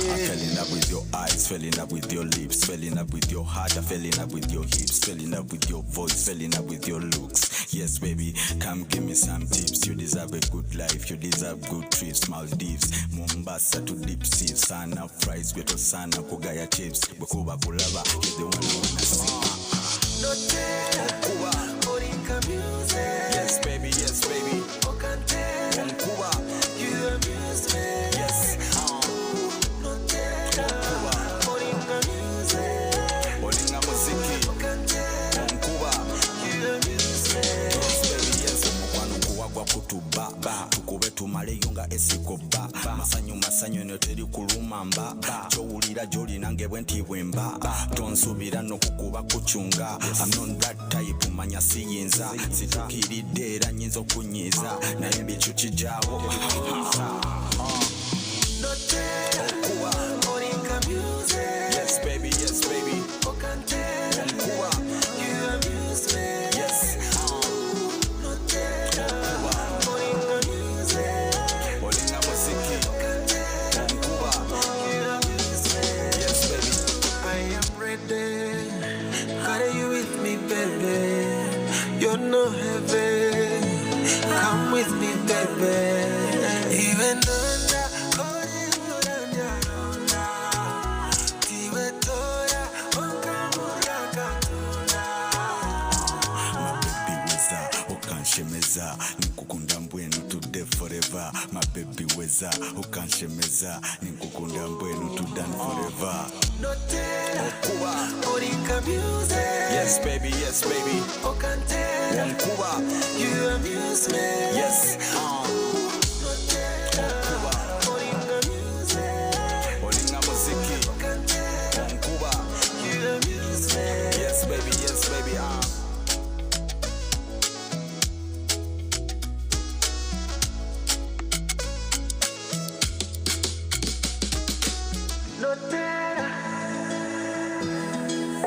I fell in love with your eyes, fell in love with your lips, fell in love with your heart, I fell in love with your hips, fell in love with your voice, fell in love with your looks. Yes, baby, come give me some tips. You deserve a good life, you deserve good trips, Maldives, Mombasa to deep sea, sana fries, ghetto sana, kugaya chips, bwekuba kulaba, you're the one I wanna see. Okuba. Yes, baby, yes, baby. Onkuba. Yes. Okuba. Olinga muziki. Onkuba. Yes, baby, yes. Omukwano guwagwa kutuba tukube tumaleyo nga esiko ba masanyu masanyu eno teri kuluma mba kyowulira gyoli nange bwe nti bwe mba tonsuubira n'okukuba kucunga. I'm not that type, manya siyinza situkiridde era nyinza okunyiiza naye mbicu kijaawo. Okuba. Yes, baby, yes, baby. Onkuba. Yes. Okuba. Olinga muziki. Onkuba. Yes, baby. I am ready. Carry you with me, baby. You're no heavy. Come with me, baby. Even under My baby weza okanshemeza nikukunda mbwenu today forever. My baby weza okanshemeza nikukunda mbwenu today forever. Okuba. Yes, baby, yes, baby. Onkuba. You amuse me. Yes. Okuba. Olinga muziki. Onkuba. Yes, baby, yes, baby.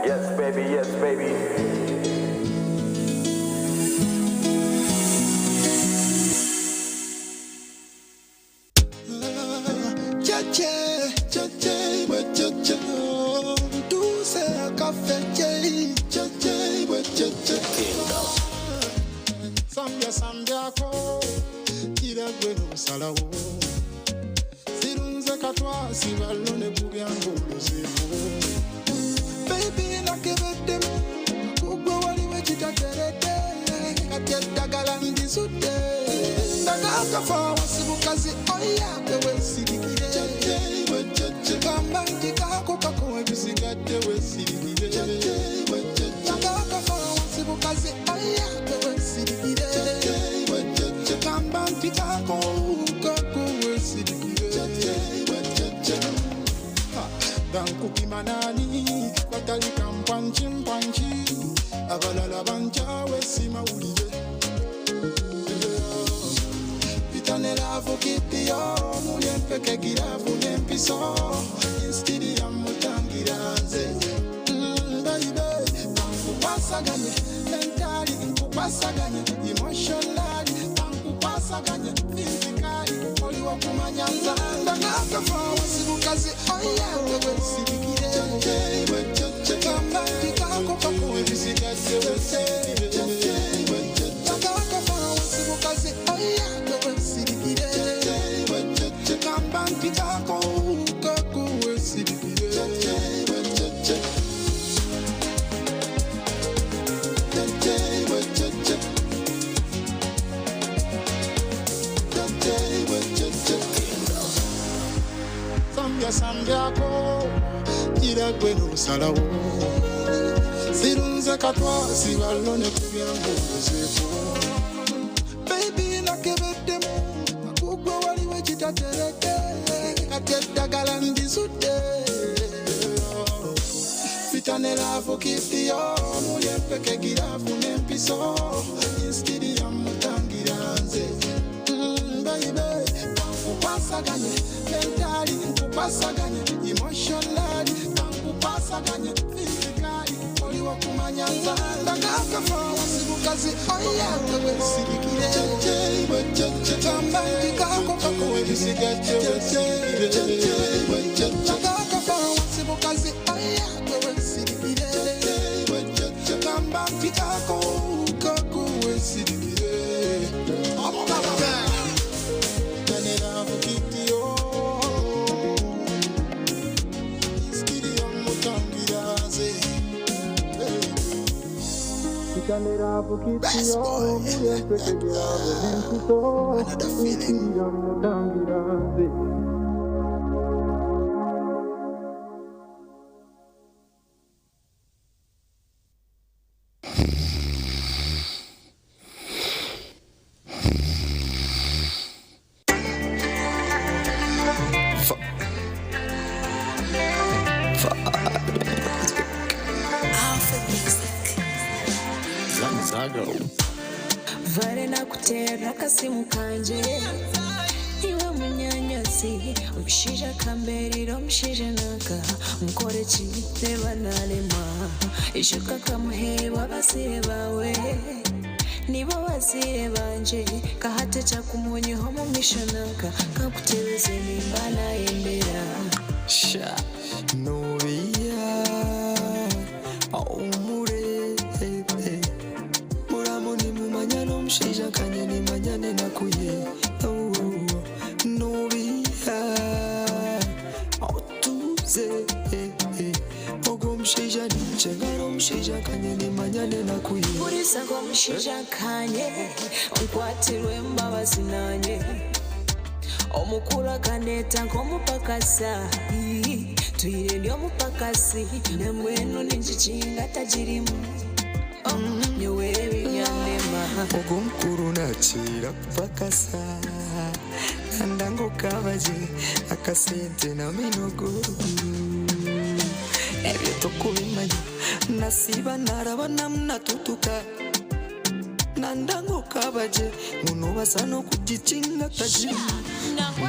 Yes, baby, yes, baby. Cheche, cheche, we cheche, duse kafe che, cheche, we cheche. Sambia, sambia ko, kira gwe n'omusalawo. Sirunze katwa, sibalo ne kubyangu oluzibu. Baby, nakebeddemu, kugwe waliwo ekitateredde. Kati eddagala ndizudde. Ndaga akafa wansi bukazi, oya gwe weesirikire. Gamba nti kaako kako ebisigadde weesirikire. Ndaga akafa wansi bukazi, oya gwe weesirikire. Gamba nti kaako kako weesirikire. Bankupima nani batalika mpwanki mpwanki abalala bankyawe simawulire. Fitane laavu kitiyo muli empeke giravu n'empiso insitiri yamutangira nze. Baby, kankukwasaganye mentally, nkukwasaganye emotionally, kankukwasaganye physically, oliwo kumanya nzanda nakafa wasibukazi oyawe wesirikire kamba ndikakopako ebisigadde akakafa wasibukazi oyawe wesirikire kamba ndikako kako wesirikire. Sambya sambyako gira gwe n'osalawo sirunze katwa siballo ne ku byanguzeeko baby nakebeddemu akugwe waliwo ekitatereke kati eddagala ndizudde fitane laavu kitiyo muli empeke giravu n'empiso insitiri yamutangira nze. Baby, kankukwasaganye mentally, nkukwasaganye emotionally, kankukwasaganye physically, oliwo kumanya nzanda ngakafa wasibukazi oyawe wesirikire kamba ndikakopako ebisigadde akakafa wasibukazi oyawe wesirikire kamba ndikako kako wesirikire. Best boy. Another feeling. Vare nakutera akasimu kanje iwe munyanyasi omushaija akamberera omushaija naka nkore ki reba narema ishuka kamuheebwa abazire bawe nibo bazire banje kahate kyakumunyiho omu misho nanka kakutebeze nimba nayendera. Sha nubiya aumure muramu nimumanya n'omushaija kanye nimanyane nakuye nubiya otuze ogwo omushaija ninkyengara omushaija kanye nimanyane nakuye. Purisa nk'omushaija kanye nkwatirwe embabazi nanye omukuru akaneeta nk'omupakasa twire ndi omupakasi nambwenu ninkikinga tagirimu nyowe ebyanema. Ogwo mukuru nakira kupakasa nandango kabaje akasente na minogo ebyo tokubimanya nasiba naraba namunatutuka nandango kabaje ngunobasa nokugikinga tagimu.